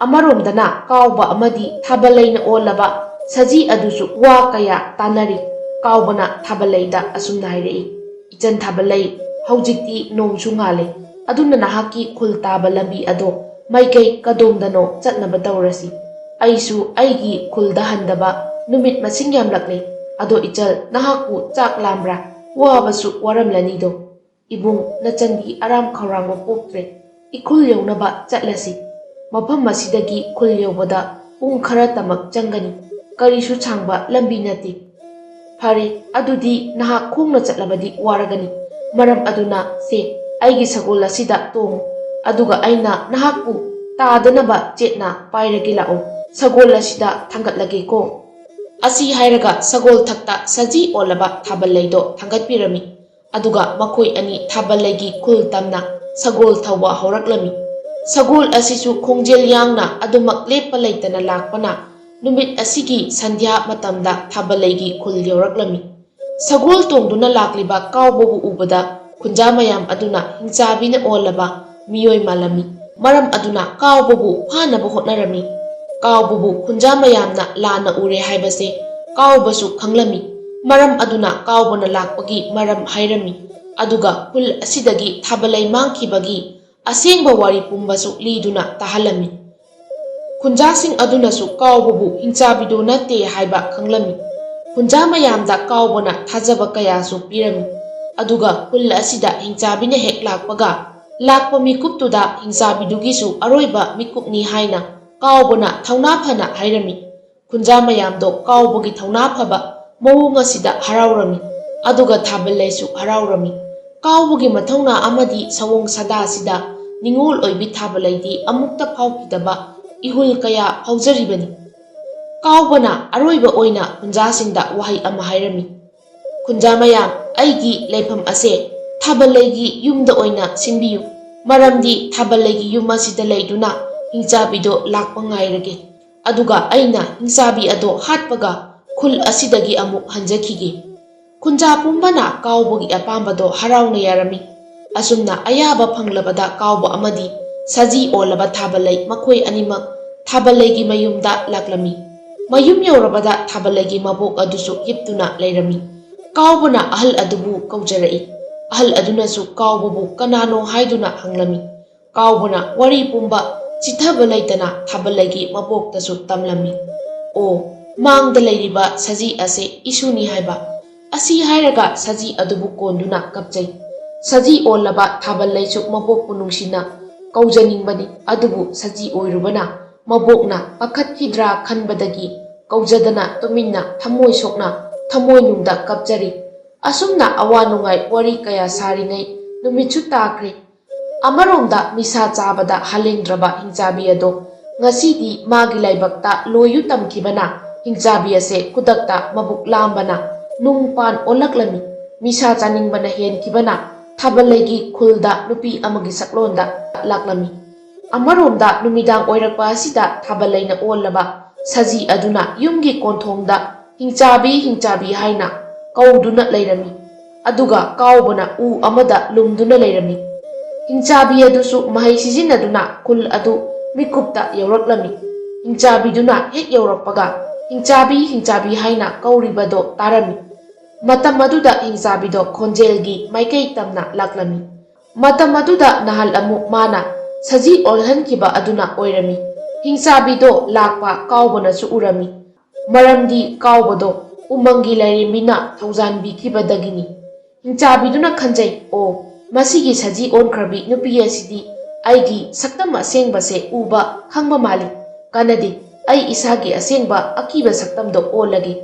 ꯑꯃꯔꯣꯝꯗꯅ ꯀꯥꯎꯕ ꯑꯃꯗꯤ ꯊꯥꯕꯜꯂꯩꯅ ꯑꯣꯜꯂꯕ ꯁꯖꯤ ꯑꯗꯨꯁꯨ ꯋꯥ ꯀꯌꯥ ꯇꯥꯅꯔꯤ꯫ ꯀꯥꯎꯕꯅ ꯊꯥꯕꯜꯂꯩꯗ ꯑꯁꯨꯝꯅ ꯍꯥꯏꯔꯛꯏ, "ꯏꯆꯟ ꯊꯥꯕꯜꯂꯩ, ꯍꯧꯖꯤꯛꯇꯤ ꯅꯣꯡꯁꯨ ꯉꯥꯜꯂꯦ, ꯑꯗꯨꯅ ꯅꯍꯥꯛꯀꯤ ꯈꯨꯜ ꯇꯥꯕ ꯂꯝꯕꯤ ꯑꯗꯣ ꯃꯥꯏꯀꯩ ꯀꯗꯣꯝꯗꯅꯣ ꯆꯠꯅꯕ ꯇꯧꯔꯁꯤ꯫ ꯑꯩꯁꯨ ꯑꯩꯒꯤ ꯈꯨꯜꯗ ꯍꯟꯗꯕ ꯅꯨꯃꯤꯠ ꯃꯁꯤꯡ ꯌꯥꯝꯂꯛꯂꯦ꯫ ꯑꯗꯣ ꯏꯆꯜ, ꯅꯍꯥꯛꯄꯨ ꯆꯥꯛ ꯂꯥꯝꯕ꯭ꯔꯥ? ꯋꯥꯕꯁꯨ ꯋꯥꯔꯝꯂꯅꯤꯗꯣ꯫" "ꯏꯕꯨꯡ, ꯅꯆꯟꯗꯤ ꯑꯔꯥꯝ ꯈꯧꯔꯥꯡꯕ ꯄꯣꯛꯇ꯭ꯔꯦ꯫ ꯏꯈꯨꯜ ꯌꯧꯅꯕ ꯆꯠꯂꯁꯤ꯫ ꯃꯐꯝ ꯑꯁꯤꯗꯒꯤ ꯈꯨꯜ ꯌꯧꯕꯗ ꯄꯨꯡ ꯈꯔꯇꯃꯛ ꯆꯪꯒꯅꯤ꯫ ꯀꯔꯤꯁꯨ ꯁꯥꯡꯕ ꯂꯝꯕꯤ ꯅꯠꯇꯦ꯫" "ꯐꯔꯦ, ꯑꯗꯨꯗꯤ ꯅꯍꯥꯛ ꯈꯣꯡꯅ ꯆꯠꯂꯕꯗꯤ ꯋꯥꯔꯒꯅꯤ꯫ ꯃꯔꯝ ꯑꯗꯨꯅ ꯁꯦ, ꯑꯩꯒꯤ ꯁꯒꯣꯜ ꯑꯁꯤꯗ ꯇꯣꯡꯉꯨ, ꯑꯗꯨꯒ ꯑꯩꯅ ꯅꯍꯥꯛꯄꯨ ꯇꯥꯗꯅꯕ ꯆꯦꯠꯅ ꯄꯥꯏꯔꯒꯦ ꯂꯥꯛꯑꯣ꯫ ꯁꯒꯣꯜ ꯑꯁꯤꯗ ꯊꯥꯡꯒꯠꯂꯒꯦꯀꯣ꯫" ꯑꯁꯤ ꯍꯥꯏꯔꯒ ꯁꯒꯣꯜ ꯊꯛꯇ ꯁꯖꯤ ꯑꯣꯜꯂꯕ ꯊꯥꯕꯜꯂꯩꯗꯣ ꯊꯥꯡꯒꯠꯄꯤꯔꯝꯃꯤ꯫ ꯑꯗꯨꯒ ꯃꯈꯣꯏ ꯑꯅꯤ ꯊꯥꯕꯜꯂꯩꯒꯤ ꯈꯨꯜ ꯇꯝꯅ ꯁꯒꯣꯜ ꯊꯧꯕ ꯍꯧꯔꯛꯂꯝꯃꯤ꯫ ꯁꯒꯣꯜ ꯑꯁꯤꯁꯨ ꯈꯣꯡꯖꯦꯜ ꯌꯥꯡꯅ ꯑꯗꯨꯃꯛ ꯂꯦꯞꯄ ꯂꯩꯇꯅ ꯂꯥꯛꯄꯅ ꯅꯨꯃꯤꯠ ꯑꯁꯤꯒꯤ ꯁꯟꯙ꯭ꯌꯥ ꯃꯇꯝꯗ ꯊꯥꯕꯂꯩꯒꯤ ꯈꯨꯜ ꯌꯧꯔꯛꯂꯝꯃꯤ꯫ ꯁꯒꯣꯜ ꯇꯣꯡꯗꯨꯅ ꯂꯥꯛꯂꯤꯕ ꯀꯥꯎꯕꯕꯨ ꯎꯕꯗ ꯈꯨꯟꯖꯥ ꯃꯌꯥꯝ ꯑꯗꯨꯅ ꯍꯤꯡꯆꯥꯕꯤꯅ ꯑꯣꯜꯂꯕ ꯃꯤꯑꯣꯏ ꯃꯥꯜꯂꯝꯃꯤ꯫ ꯃꯔꯝ ꯑꯗꯨꯅ ꯀꯥꯎꯕꯕꯨ ꯐꯥꯅꯕ ꯍꯣꯠꯅꯔꯝꯃꯤ꯫ ꯀꯥꯎꯕꯕꯨ ꯈꯨꯟꯖꯥ ꯃꯌꯥꯝꯅ ꯂꯥꯟꯅ ꯎꯔꯦ ꯍꯥꯏꯕꯁꯦ ꯀꯥꯎꯕꯁꯨ ꯈꯪꯂꯝꯃꯤ꯫ ꯃꯔꯝ ꯑꯗꯨꯅ ꯀꯥꯎꯕꯅ ꯂꯥꯛꯄꯒꯤ ꯃꯔꯝ ꯍꯥꯏꯔꯝꯃꯤ꯫ ꯑꯗꯨꯒ ꯈꯨꯜ ꯑꯁꯤꯗꯒꯤ ꯊꯥꯕꯂꯩ ꯃꯥꯡꯈꯤꯕꯒꯤ ꯑꯁꯦꯡꯕ ꯋꯥꯔꯤ ꯄꯨꯝꯕꯁꯨ ꯂꯤꯗꯨꯅ ꯇꯥꯍꯜꯂꯝꯃꯤ꯫ ꯈꯨꯟꯖꯥꯁꯤꯡ ꯑꯗꯨꯅꯁꯨ ꯀꯥꯎꯕꯕꯨ ꯍꯤꯡꯆꯥꯕꯤꯗꯨ ꯅꯠꯇꯦ ꯍꯥꯏꯕ ꯈꯪꯂꯝꯃꯤ꯫ ꯈꯨꯟꯖꯥ ꯃꯌꯥꯝꯗ ꯀꯥꯎꯕꯅ ꯊꯥꯖꯕ ꯀꯌꯥꯁꯨ ꯄꯤꯔꯝꯃꯤ꯫ ꯑꯗꯨꯒ ꯈꯨꯜ ꯑꯁꯤꯗ ꯍꯤꯡꯆꯥꯕꯤꯅ ꯍꯦꯛ ꯂꯥꯛꯄꯒ, ꯂꯥꯛꯄ ꯃꯤꯀꯨꯞꯇꯨꯗ ꯍꯤꯡꯆꯥꯕꯤꯗꯨꯒꯤꯁꯨ ꯑꯔꯣꯏꯕ ꯃꯤꯀꯨꯞꯅꯤ ꯍꯥꯏꯅ ꯀꯥꯎꯕꯅ ꯊꯧꯅꯥ ꯐꯅ ꯍꯥꯏꯔꯝꯃꯤ꯫ ꯈꯨꯟꯖꯥ ꯃꯌꯥꯝꯗꯣ ꯀꯥꯎꯕꯒꯤ ꯊꯧꯅꯥ ꯐꯕ ꯃꯑꯣꯡ ꯑꯁꯤꯗ ꯍꯔꯥꯎꯔꯝꯃꯤ꯫ ꯑꯗꯨꯒ ꯊꯥꯕꯂꯩꯁꯨ ꯍꯔꯥꯎꯔꯝꯃꯤ꯫ ꯀꯥꯎꯕꯒꯤ ꯃꯊꯧꯅꯥ ꯑꯃꯗꯤ ꯁꯑꯣꯡ ꯁꯥꯗꯥ ꯑꯁꯤꯗ ꯅꯤꯡꯉꯣꯜ ꯑꯣꯏꯕꯤ ꯊꯥꯕꯂꯩꯗꯤ ꯑꯃꯨꯛꯇ ꯐꯥꯎꯈꯤꯗꯕ ꯏꯍꯨꯜ ꯀꯌꯥ ꯐꯥꯎꯖꯔꯤꯕꯅꯤ꯫ ꯀꯥꯎꯕꯅ ꯑꯔꯣꯏꯕ ꯑꯣꯏꯅ ꯈꯨꯟꯖꯥꯁꯤꯡꯗ ꯋꯥꯍꯩ ꯑꯃ ꯍꯥꯏꯔꯝꯃꯤ, "ꯈꯨꯟꯖꯥ ꯃꯌꯥꯝ, ꯑꯩꯒꯤ ꯂꯩꯐꯝ ꯑꯁꯦ ꯊꯥꯕꯂꯩꯒꯤ ꯌꯨꯝꯗ ꯑꯣꯏꯅ ꯁꯤꯟꯕꯤꯌꯨ, ꯃꯔꯝꯗꯤ ꯊꯥꯕꯂꯩꯒꯤ ꯌꯨꯝ ꯑꯁꯤꯗ ꯂꯩꯗꯨꯅ ꯍꯤꯡꯆꯥꯕꯤꯗꯣ ꯂꯥꯛꯄ ꯉꯥꯏꯔꯒꯦ꯫ ꯑꯗꯨꯒ ꯑꯩꯅ ꯍꯤꯡꯆꯥꯕꯤ ꯑꯗꯣ ꯍꯥꯠꯄꯒ ꯈꯨꯜ ꯑꯁꯤꯗꯒꯤ ꯑꯃꯨꯛ ꯍꯟꯖꯈꯤꯒꯦ꯫" ꯈꯨꯟꯖꯥ ꯄꯨꯝꯕꯅ ꯀꯥꯎꯕꯒꯤ ꯑꯄꯥꯝꯕꯗꯣ ꯍꯔꯥꯎꯅ ꯌꯥꯔꯝꯃꯤ꯫ ꯑꯁꯨꯝꯅ ꯑꯌꯥꯕ ꯐꯪꯂꯕꯗ ꯀꯥꯎꯕ ꯑꯃꯗꯤ ꯁꯖꯤ ꯑꯣꯜꯂꯕ ꯊꯥꯕꯂꯩ ꯃꯈꯣꯏ ꯑꯅꯤꯃꯛ ꯊꯥꯕꯂꯩꯒꯤ ꯃꯌꯨꯝꯗ ꯂꯥꯛꯂꯝꯃꯤ꯫ ꯃꯌꯨꯝ ꯌꯧꯔꯕꯗ ꯊꯥꯕꯂꯩꯒꯤ ꯃꯕꯣꯛ ꯑꯗꯨꯁꯨ ꯍꯤꯞꯇꯨꯅ ꯂꯩꯔꯝꯃꯤ꯫ ꯀꯥꯎꯕꯅ ꯑꯍꯜ ꯑꯗꯨꯕꯨ ꯀꯧꯖꯔꯛꯏ꯫ ꯑꯍꯜ ꯑꯗꯨꯅꯁꯨ ꯀꯥꯎꯕꯕꯨ ꯀꯅꯥꯅꯣ ꯍꯥꯏꯗꯨꯅ ꯍꯪꯂꯝꯃꯤ꯫ ꯀꯥꯎꯕꯅ ꯋꯥꯔꯤ ꯄꯨꯝꯕ ꯆꯤꯊꯕ ꯂꯩꯇꯅ ꯊꯥꯕꯂꯩꯒꯤ ꯃꯕꯣꯛꯇꯁꯨ ꯇꯝꯂꯝꯃꯤ꯫ "ꯑꯣ, ꯃꯥꯡꯗ ꯂꯩꯔꯤꯕ ꯁꯖꯤ ꯑꯁꯦ ꯏꯁꯨꯅꯤ ꯍꯥꯏꯕ꯫ ꯑꯁꯤ ꯍꯥꯏꯔꯒ ꯁꯖꯤ ꯑꯗꯨꯕꯨ ꯀꯣꯟꯗꯨꯅ ꯀꯞꯆꯩ꯫ ꯁꯖꯤ ꯑꯣꯜꯂꯕ ꯊꯥꯕꯂꯩꯁꯨ ꯃꯕꯣꯛꯄꯨ ꯅꯨꯡꯁꯤꯅ ꯀꯧꯖꯅꯤꯡꯕꯅꯤ, ꯑꯗꯨꯕꯨ ꯁꯖꯤ ꯑꯣꯏꯔꯨꯕꯅ ꯃꯕꯣꯛꯅ ꯄꯥꯈꯠꯈꯤꯗ꯭ꯔꯥ ꯈꯟꯕꯗꯒꯤ ꯀꯧꯖꯗꯅ ꯇꯨꯃꯤꯟꯅ ꯊꯃꯣꯏ ꯁꯣꯛꯅ ꯊꯃꯣꯏꯅꯨꯡꯗ ꯀꯞꯆꯔꯤ꯫ ꯑꯁꯨꯝꯅ ꯑꯋꯥ ꯅꯨꯡꯉꯥꯏ ꯋꯥꯔꯤ ꯀꯌꯥ ꯁꯥꯔꯤꯉꯩ ꯅꯨꯃꯤꯠꯁꯨ ꯇꯥꯈ꯭ꯔꯦ꯫ ꯑꯃꯔꯣꯝꯗ ꯅꯤꯁꯥ ꯆꯥꯕꯗ ꯍꯥꯂꯦꯡꯗ꯭ꯔꯕ ꯍꯤꯡꯆꯥꯕꯤ ꯑꯗꯣ ꯉꯁꯤꯗꯤ ꯃꯥꯒꯤ ꯂꯥꯏꯕꯛꯇ ꯂꯣꯏꯌꯨ ꯇꯝꯈꯤꯕꯅ ꯍꯤꯡꯆꯥꯕꯤ ꯑꯁꯦ ꯈꯨꯗꯛꯇ ꯃꯕꯨꯛ ꯂꯥꯝꯕꯅ ꯅꯨꯡ ꯄꯥꯟ ꯑꯣꯜꯂꯛꯂꯝꯃꯤ꯫ ꯅꯤꯁꯥ ꯆꯥꯅꯤꯡꯕꯅ ꯍꯦꯟꯈꯤꯕꯅ ꯊꯥꯕꯂꯩꯒꯤ ꯈꯨꯜꯗ ꯅꯨꯄꯤ ꯑꯃꯒꯤ ꯁꯛꯂꯣꯟꯗ ꯂꯥꯛꯂꯝꯃꯤ꯫ ꯑꯃꯔꯣꯝꯗ ꯅꯨꯃꯤꯗꯥꯡ ꯑꯣꯏꯔꯛꯄ ꯑꯁꯤꯗ ꯊꯥꯕꯂꯩꯅ ꯑꯣꯜꯂꯕ ꯁꯖꯤ ꯑꯗꯨꯅ ꯌꯨꯝꯒꯤ ꯀꯣꯟꯊꯣꯡꯗ "ꯍꯤꯡꯆꯥꯕꯤ, ꯍꯤꯡꯆꯥꯕꯤ" ꯍꯥꯏꯅ ꯀꯧꯗꯨꯅ ꯂꯩꯔꯝꯃꯤ꯫ ꯑꯗꯨꯒ ꯀꯥꯎꯕꯅ ꯎ ꯑꯃꯗ ꯂꯨꯝꯗꯨꯅ ꯂꯩꯔꯝꯃꯤ꯫ ꯍꯤꯡꯆꯥꯕꯤ ꯑꯗꯨꯁꯨ ꯃꯍꯩ ꯁꯤꯖꯤꯟꯅꯗꯨꯅ ꯈꯨꯜ ꯑꯗꯨ ꯃꯤꯀꯨꯞꯇ ꯌꯧꯔꯛꯂꯝꯃꯤ꯫ ꯍꯤꯡꯆꯥꯕꯤꯗꯨꯅ ꯍꯦꯛ ꯌꯧꯔꯛꯄꯒ "ꯍꯤꯡꯆꯥꯕꯤ, ꯍꯤꯡꯆꯥꯕꯤ" ꯍꯥꯏꯅ ꯀꯧꯔꯤꯕꯗꯣ ꯇꯥꯔꯝꯃꯤ꯫ ꯃꯇꯝ ꯑꯗꯨꯗ ꯍꯤꯡꯆꯥꯕꯤꯗꯣ ꯈꯣꯟꯖꯦꯜꯒꯤ ꯃꯥꯏꯀꯩ ꯇꯝꯅ ꯂꯥꯛꯂꯝꯃꯤ꯫ ꯃꯇꯝ ꯑꯗꯨꯗ ꯅꯍꯥꯜ ꯑꯃꯨꯛ ꯃꯥꯅ ꯁꯖꯤ ꯑꯣꯜꯍꯟꯈꯤꯕ ꯑꯗꯨꯅ ꯑꯣꯏꯔꯝꯃꯤ꯫ ꯍꯤꯡꯆꯥꯕꯤꯗꯣ ꯂꯥꯛꯄ ꯀꯥꯎꯕꯅꯁꯨ ꯎꯔꯝꯃꯤ꯫ ꯃꯔꯝꯗꯤ ꯀꯥꯎꯕꯗꯣ ꯎꯃꯪꯒꯤ ꯂꯥꯏꯔꯦꯝꯕꯤꯅ ꯊꯧꯖꯥꯟꯕꯤꯈꯤꯕꯗꯒꯤꯅꯤ꯫ ꯍꯤꯡꯆꯥꯕꯤꯗꯨꯅ ꯈꯟꯖꯩ, "ꯑꯣ, ꯃꯁꯤꯒꯤ ꯁꯖꯤ ꯑꯣꯟꯈ꯭ꯔꯕꯤ ꯅꯨꯄꯤ ꯑꯁꯤꯗꯤ ꯑꯩꯒꯤ ꯁꯛꯇꯝ ꯑꯁꯦꯡꯕꯁꯦ ꯎꯕ ꯈꯪꯕ ꯃꯥꯜꯂꯤ꯫ ꯀꯥꯟꯅꯗꯦ, ꯑꯩ ꯏꯁꯥꯒꯤ ꯑꯁꯦꯡꯕ ꯑꯀꯤꯕ ꯁꯛꯇꯝꯗꯣ ꯑꯣꯜꯂꯒꯦ"꯫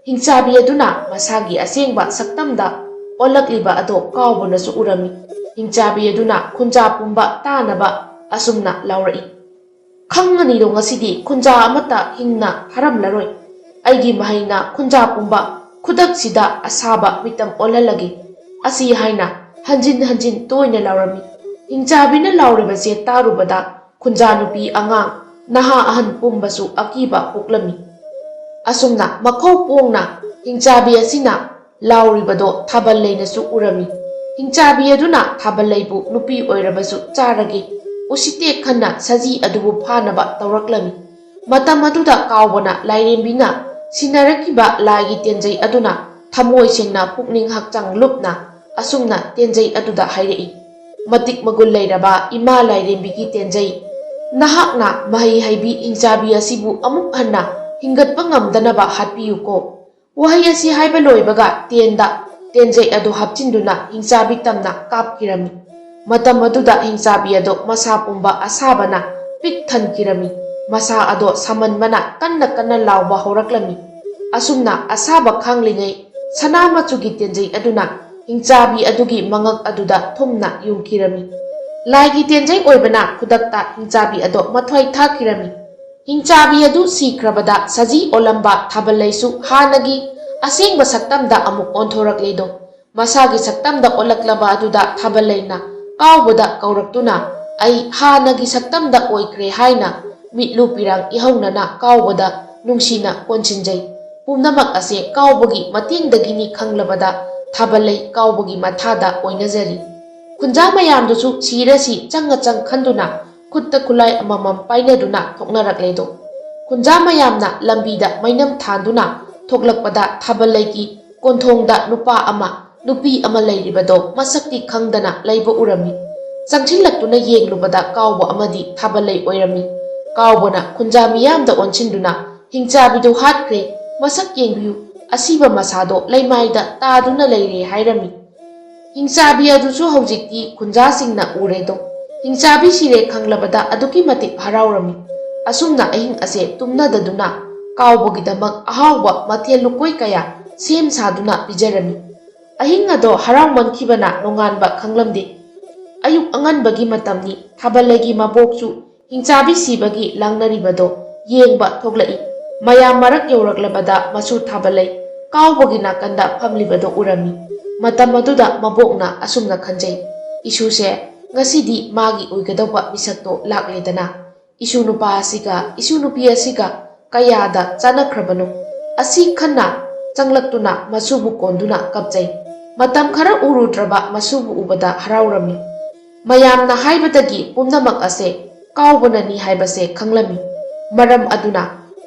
ꯍꯤꯡꯆꯥꯕꯤ ꯑꯗꯨꯅ ꯃꯁꯥꯒꯤ ꯑꯁꯦꯡꯕ ꯁꯛꯇꯝꯗ ꯑꯣꯜꯂꯛꯂꯤꯕ ꯑꯗꯣ ꯀꯥꯎꯕꯅꯁꯨ ꯎꯔꯝꯃꯤ꯫ ꯍꯤꯡꯆꯥꯕꯤ ꯑꯗꯨꯅ ꯈꯨꯟꯖꯥ ꯄꯨꯝꯕ ꯇꯥꯅꯕ ꯑꯁꯨꯝꯅ ꯂꯥꯎꯔꯛꯏ, "ꯈꯪꯉꯅꯤꯗꯣ ꯉꯁꯤꯗꯤ ꯈꯨꯟꯖꯥ ꯑꯃꯠꯇ ꯍꯤꯡꯅ ꯍꯥꯔꯝꯂꯔꯣꯏ꯫ ꯑꯩꯒꯤ ꯃꯍꯩꯅ ꯈꯨꯟꯖꯥ ꯄꯨꯝꯕ ꯈꯨꯗꯛꯁꯤꯗ ꯑꯁꯥꯕ ꯃꯤꯇꯝ ꯑꯣꯜꯍꯜꯂꯒꯦ"꯫ ꯑꯁꯤ ꯍꯥꯏꯅ ꯍꯟꯖꯤꯟ ꯍꯟꯖꯤꯟ ꯇꯣꯏꯅ ꯂꯥꯎꯔꯝꯃꯤ꯫ ꯍꯤꯡꯆꯥꯕꯤꯅ ꯂꯥꯎꯔꯤꯕꯁꯦ ꯇꯥꯔꯨꯕꯗ ꯈꯨꯟꯖꯥ ꯅꯨꯄꯤ ꯑꯉꯥꯡ, ꯅꯍꯥ ꯑꯍꯟ ꯄꯨꯝꯕꯁꯨ ꯑꯀꯤꯕ ꯄꯣꯛꯂꯝꯃꯤ꯫ ꯑꯁꯨꯝꯅ ꯃꯈꯧ ꯄꯣꯡꯅ ꯍꯤꯡꯆꯥꯕꯤ ꯑꯁꯤꯅ ꯂꯥꯎꯔꯤꯕꯗꯣ ꯊꯥꯕꯜ ꯂꯩꯅꯁꯨ ꯎꯔꯝꯃꯤ꯫ ꯍꯤꯡꯆꯥꯕꯤ ꯑꯗꯨꯅ ꯊꯥꯕꯜ ꯂꯩꯕꯨ ꯅꯨꯄꯤ ꯑꯣꯏꯔꯕꯁꯨ ꯆꯥꯔꯒꯦ, ꯎꯁꯤꯇꯦꯛ ꯈꯟꯅ ꯁꯖꯤ ꯑꯗꯨꯕꯨ ꯐꯥꯅꯕ ꯇꯧꯔꯛꯂꯝꯃꯤ꯫ ꯃꯇꯝ ꯑꯗꯨꯗ ꯀꯥꯎꯕꯅ ꯂꯥꯏꯔꯦꯝꯕꯤꯅ ꯁꯤꯟꯅꯔꯛꯈꯤꯕ ꯂꯥꯏꯒꯤ ꯇꯦꯟꯖꯩ ꯑꯗꯨꯅ ꯊꯃꯣꯏ ꯁꯦꯡꯅ ꯄꯨꯛꯅꯤꯡ ꯍꯛꯆꯥꯡ ꯂꯨꯞꯅ ꯑꯁꯨꯝꯅ ꯇꯦꯟꯖꯩ ꯑꯗꯨꯗ ꯍꯥꯏꯔꯛꯏ, "ꯃꯇꯤꯛ ꯃꯒꯨꯟ ꯂꯩꯔꯕ ꯏꯃꯥ ꯂꯥꯏꯔꯦꯝꯕꯤꯒꯤ ꯇꯦꯟꯖꯩ, ꯅꯍꯥꯛꯅ ꯃꯍꯩ ꯍꯩꯕꯤ ꯍꯤꯡꯆꯥꯕꯤ ꯑꯁꯤꯕꯨ ꯑꯃꯨꯛ ꯍꯟꯅ ꯍꯤꯡꯒꯠꯄ ꯉꯝꯗꯅꯕ ꯍꯥꯠꯄꯤꯌꯨꯀꯣ"꯫ ꯋꯥꯍꯩ ꯑꯁꯤ ꯍꯥꯏꯕ ꯂꯣꯏꯕꯒ ꯇꯦꯟꯗ ꯇꯦꯟꯖꯩ ꯑꯗꯨ ꯍꯥꯞꯆꯤꯟꯗꯨꯅ ꯍꯤꯡꯆꯥꯕꯤ ꯇꯝꯅ ꯀꯥꯞꯈꯤꯔꯝꯃꯤ꯫ ꯃꯇꯝ ꯑꯗꯨꯗ ꯍꯤꯡꯆꯥꯕꯤ ꯑꯗꯣ ꯃꯁꯥ ꯄꯨꯝꯕ ꯑꯁꯥꯕꯅ ꯄꯤꯛ ꯊꯟꯈꯤꯔꯝꯃꯤ꯫ ꯃꯁꯥ ꯑꯗꯣ ꯁꯥꯃꯟꯕꯅ ꯀꯟꯅ ꯀꯟꯅ ꯂꯥꯎꯕ ꯍꯧꯔꯛꯂꯝꯃꯤ꯫ ꯑꯁꯨꯝꯅ ꯑꯁꯥꯕ ꯈꯥꯡꯂꯤꯉꯩ ꯁꯅꯥ ꯃꯆꯨꯒꯤ ꯇꯦꯟꯖꯩ ꯑꯗꯨꯅ ꯍꯤꯡꯆꯥꯕꯤ ꯑꯗꯨꯒꯤ ꯃꯉꯛ ꯑꯗꯨꯗ ꯊꯨꯝꯅ ꯌꯨꯡꯈꯤꯔꯝꯃꯤ꯫ ꯂꯥꯏꯒꯤ ꯇꯦꯟꯖꯩ ꯑꯣꯏꯕꯅ ꯈꯨꯗꯛꯇ ꯍꯤꯡꯆꯥꯕꯤ ꯑꯗꯣ ꯃꯊ꯭ꯋꯥꯏ ꯊꯥꯈꯤꯔꯝꯃꯤ꯫ ꯍꯤꯡꯆꯥꯕꯤ ꯑꯗꯨ ꯁꯤꯈ꯭ꯔꯕꯗ ꯁꯖꯤ ꯑꯣꯜꯂꯝꯕ ꯊꯥꯕꯜ ꯂꯩꯁꯨ ꯍꯥꯟꯅꯒꯤ ꯑꯁꯦꯡꯕ ꯁꯛꯇꯝꯗ ꯑꯃꯨꯛ ꯑꯣꯟꯊꯣꯔꯛꯂꯦꯗꯣ꯫ ꯃꯁꯥꯒꯤ ꯁꯛꯇꯝꯗ ꯑꯣꯜꯂꯛꯂꯕ ꯑꯗꯨꯗ ꯊꯥꯕꯜ ꯂꯩꯅ ꯀꯥꯎꯕꯗ ꯀꯧꯔꯛꯇꯨꯅ, "ꯑꯩ ꯍꯥꯟꯅꯒꯤ ꯁꯛꯇꯝꯗ ꯑꯣꯏꯈ꯭ꯔꯦ" ꯍꯥꯏꯅ ꯃꯤꯠꯂꯨ ꯄꯤꯔꯥꯡ ꯏꯍꯧꯅꯅ ꯀꯥꯎꯕꯗ ꯅꯨꯡꯁꯤꯅ ꯀꯣꯟꯁꯤꯟꯖꯩ꯫ ꯄꯨꯝꯅꯃꯛ ꯑꯁꯦ ꯀꯥꯎꯕꯒꯤ ꯃꯇꯦꯡꯗꯒꯤꯅꯤ ꯈꯪꯂꯕꯗ ꯊꯥꯕꯜꯂꯩ ꯀꯥꯎꯕꯒꯤ ꯃꯊꯥꯗ ꯑꯣꯏꯅꯖꯔꯤ꯫ ꯈꯨꯟꯖꯥ ꯃꯌꯥꯝꯗꯨꯁꯨ ꯁꯤꯔꯁꯤ ꯆꯪꯉ ꯆꯪ ꯈꯟꯗꯨꯅ ꯈꯨꯠꯇ ꯈꯨꯠꯂꯥꯏ ꯑꯃꯃꯝ ꯄꯥꯏꯅꯗꯨꯅ ꯊꯣꯛꯅꯔꯛꯂꯦꯗꯣ꯫ ꯈꯨꯟꯖꯥ ꯃꯌꯥꯝꯅ ꯂꯝꯕꯤꯗ ꯃꯩꯅꯝ ꯊꯥꯟꯗꯨꯅ ꯊꯣꯛꯂꯛꯄꯗ ꯊꯥꯕꯜꯂꯩꯒꯤ ꯀꯣꯟꯊꯣꯡꯗ ꯅꯨꯄꯥ ꯑꯃ, ꯅꯨꯄꯤ ꯑꯃ ꯂꯩꯔꯤꯕꯗꯣ ꯃꯁꯛꯇꯤ ꯈꯪꯗꯅ ꯂꯩꯕ ꯎꯔꯝꯃꯤ꯫ ꯆꯪꯁꯤꯜꯂꯛꯇꯨꯅ ꯌꯦꯡꯂꯨꯕꯗ ꯀꯥꯎꯕ ꯑꯃꯗꯤ ꯊꯥꯕꯜꯂꯩ ꯑꯣꯏꯔꯝꯃꯤ꯫ ꯀꯥꯎꯕꯅ ꯈꯨꯟꯖꯥ ꯃꯤꯌꯥꯝꯗ ꯑꯣꯟꯁꯤꯟꯗꯨꯅ, "ꯍꯤꯡꯆꯥꯕꯤꯗꯨ ꯍꯥꯠꯈ꯭ꯔꯦ, ꯃꯁꯛ ꯌꯦꯡꯕꯤꯌꯨ, ꯑꯁꯤꯕ ꯃꯁꯥꯗꯣ ꯂꯩꯃꯥꯏꯗ ꯇꯥꯗꯨꯅ ꯂꯩꯔꯦ" ꯍꯥꯏꯔꯝꯃꯤ꯫ ꯍꯤꯡꯆꯥꯕꯤ ꯑꯗꯨꯁꯨ ꯍꯧꯖꯤꯛꯇꯤ ꯈꯨꯟꯖꯥꯁꯤꯡꯅ ꯎꯔꯦꯗꯣ꯫ ꯍꯤꯡꯆꯥꯕꯤ ꯁꯤꯔꯦ ꯈꯪꯂꯕꯗ ꯑꯗꯨꯛꯀꯤ ꯃꯇꯤꯛ ꯍꯔꯥꯎꯔꯝꯃꯤ꯫ ꯑꯁꯨꯝꯅ ꯑꯍꯤꯡ ꯑꯁꯦ ꯇꯨꯝꯅꯗꯗꯨꯅ ꯀꯥꯎꯕꯒꯤꯗꯃꯛ ꯑꯍꯥꯎꯕ ꯃꯊꯦꯜ ꯂꯨꯀꯣꯏ ꯀꯌꯥ ꯁꯦꯝ ꯁꯥꯗꯨꯅ ꯄꯤꯖꯔꯝꯃꯤ꯫ ꯑꯍꯤꯡ ꯑꯗꯣ ꯍꯔꯥꯎꯃꯟꯈꯤꯕꯅ ꯅꯣꯡꯉꯥꯟꯕ ꯈꯪꯂꯝꯗꯦ꯫ ꯑꯌꯨꯛ ꯑꯉꯟꯕꯒꯤ ꯃꯇꯝꯅꯤ꯫ ꯊꯥꯕꯜꯂꯩꯒꯤ ꯃꯕꯣꯛꯁꯨ ꯍꯤꯡꯆꯥꯕꯤ ꯁꯤꯕꯒꯤ ꯂꯥꯡꯅꯔꯤꯕꯗꯣ ꯌꯦꯡꯕ ꯊꯣꯛꯂꯛꯏ꯫ ꯃꯌꯥꯝ ꯃꯔꯛ ꯌꯧꯔꯛꯂꯕꯗ ꯃꯁꯨ ꯊꯥꯕꯜꯂꯩ ꯀꯥꯎꯕꯒꯤ ꯅꯥꯀꯟꯗ ꯐꯝꯂꯤꯕꯗꯣ ꯎꯔꯝꯃꯤ꯫ ꯃꯇꯝ ꯑꯗꯨꯗ ꯃꯕꯣꯛꯅ ꯑꯁꯨꯝꯅ ꯈꯟꯖꯩ, "ꯏꯁꯨꯁꯦ ꯉꯁꯤꯗꯤ ꯃꯥꯒꯤ ꯑꯣꯏꯒꯗꯧꯕ ꯃꯤꯁꯛꯇꯣ ꯂꯥꯛꯂꯦꯗꯅ꯫ ꯏꯁꯨ ꯅꯨꯄꯥ ꯑꯁꯤꯒ ꯏꯁꯨ ꯅꯨꯄꯤ ꯑꯁꯤꯒ ꯀꯌꯥꯗ ꯆꯥꯟꯅꯈ꯭ꯔꯕꯅꯣ? ꯑꯁꯤ ꯈꯟꯅ ꯆꯪꯂꯛꯇꯨꯅ ꯃꯁꯨꯕꯨ ꯀꯣꯟꯗꯨꯅ ꯀꯞꯆꯩ꯫ ꯃꯇꯝ ꯈꯔ ꯎꯔꯨꯗ꯭ꯔꯕ ꯃꯁꯨꯕꯨ ꯎꯕꯗ ꯍꯔꯥꯎꯔꯝꯃꯤ꯫ ꯃꯌꯥꯝꯅ ꯍꯥꯏꯕꯗꯒꯤ ꯄꯨꯝꯅꯃꯛ ꯑꯁꯦ ꯀꯥꯎꯕꯅꯅꯤ ꯍꯥꯏꯕꯁꯦ ꯈꯪꯂꯝꯃꯤ꯫ ꯃꯔꯝ ꯑꯗꯨꯅ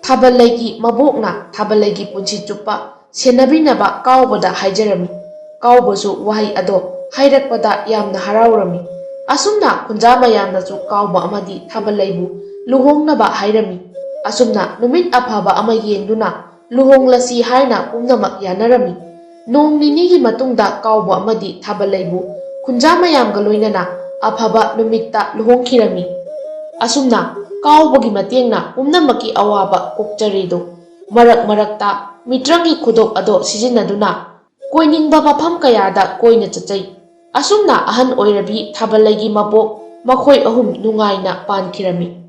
ꯊꯥꯕꯜꯂꯩꯒꯤ ꯃꯕꯣꯛꯅ ꯊꯥꯕꯜꯂꯩꯒꯤ ꯄꯨꯟꯁꯤ ꯆꯨꯞꯄ ꯁꯦꯟꯅꯕꯤꯅꯕ ꯀꯥꯎꯕꯗ ꯍꯥꯏꯖꯔꯝꯃꯤ꯫ ꯀꯥꯎꯕꯁꯨ ꯋꯥꯍꯩ ꯑꯗꯣ ꯍꯥꯏꯔꯛꯄꯗ ꯌꯥꯝꯅ ꯍꯔꯥꯎꯔꯝꯃꯤ꯫ ꯑꯁꯨꯝꯅ ꯈꯨꯟꯖꯥ ꯃꯌꯥꯝꯅꯁꯨ ꯀꯥꯎꯕ ꯑꯃꯗꯤ ꯊꯥꯕꯜꯂꯩꯕꯨ ꯂꯨꯍꯣꯡꯅꯕ ꯍꯥꯏꯔꯝꯃꯤ꯫ ꯑꯁꯨꯝꯅ ꯅꯨꯃꯤꯠ ꯑꯐꯕ ꯑꯃ ꯌꯦꯡꯗꯨꯅ ꯂꯨꯍꯣꯡꯂꯁꯤ ꯍꯥꯏꯅ ꯄꯨꯝꯅꯃꯛ ꯌꯥꯅꯔꯝꯃꯤ꯫ ꯅꯣꯡ ꯅꯤꯅꯤꯒꯤ ꯃꯇꯨꯡꯗ ꯀꯥꯎꯕ ꯑꯃꯗꯤ ꯊꯥꯕꯜꯂꯩꯕꯨ ꯈꯨꯟꯖꯥ ꯃꯌꯥꯝꯒ ꯂꯣꯏꯅꯅ ꯑꯐꯕ ꯅꯨꯃꯤꯠꯇ ꯂꯨꯍꯣꯡꯈꯤꯔꯝꯃꯤ꯫ ꯑꯁꯨꯝꯅ ꯀꯥꯎꯕꯒꯤ ꯃꯇꯦꯡꯅ ꯄꯨꯝꯅꯃꯛꯀꯤ ꯑꯋꯥꯕ ꯀꯣꯛꯆꯔꯦꯗꯣ꯫ ꯃꯔꯛ ꯃꯔꯛꯇ ꯃꯤꯇ꯭ꯔꯪꯒꯤ ꯈꯨꯗꯣꯞ ꯑꯗꯣ ꯁꯤꯖꯤꯟꯅꯗꯨꯅ ꯀꯣꯏꯅꯤꯡꯕ ꯃꯐꯝ ꯀꯌꯥꯗ ꯀꯣꯏꯅ ꯆꯠꯆꯩ꯫ ꯑꯁꯨꯝꯅ ꯑꯍꯟ ꯑꯣꯏꯔꯕꯤ ꯊꯥꯕꯜꯂꯩꯒꯤ ꯃꯕꯣꯛ ꯃꯈꯣꯏ ꯑꯍꯨꯝ ꯅꯨꯡꯉꯥꯏꯅ ꯄꯥꯟꯈꯤꯔꯝꯃꯤ꯫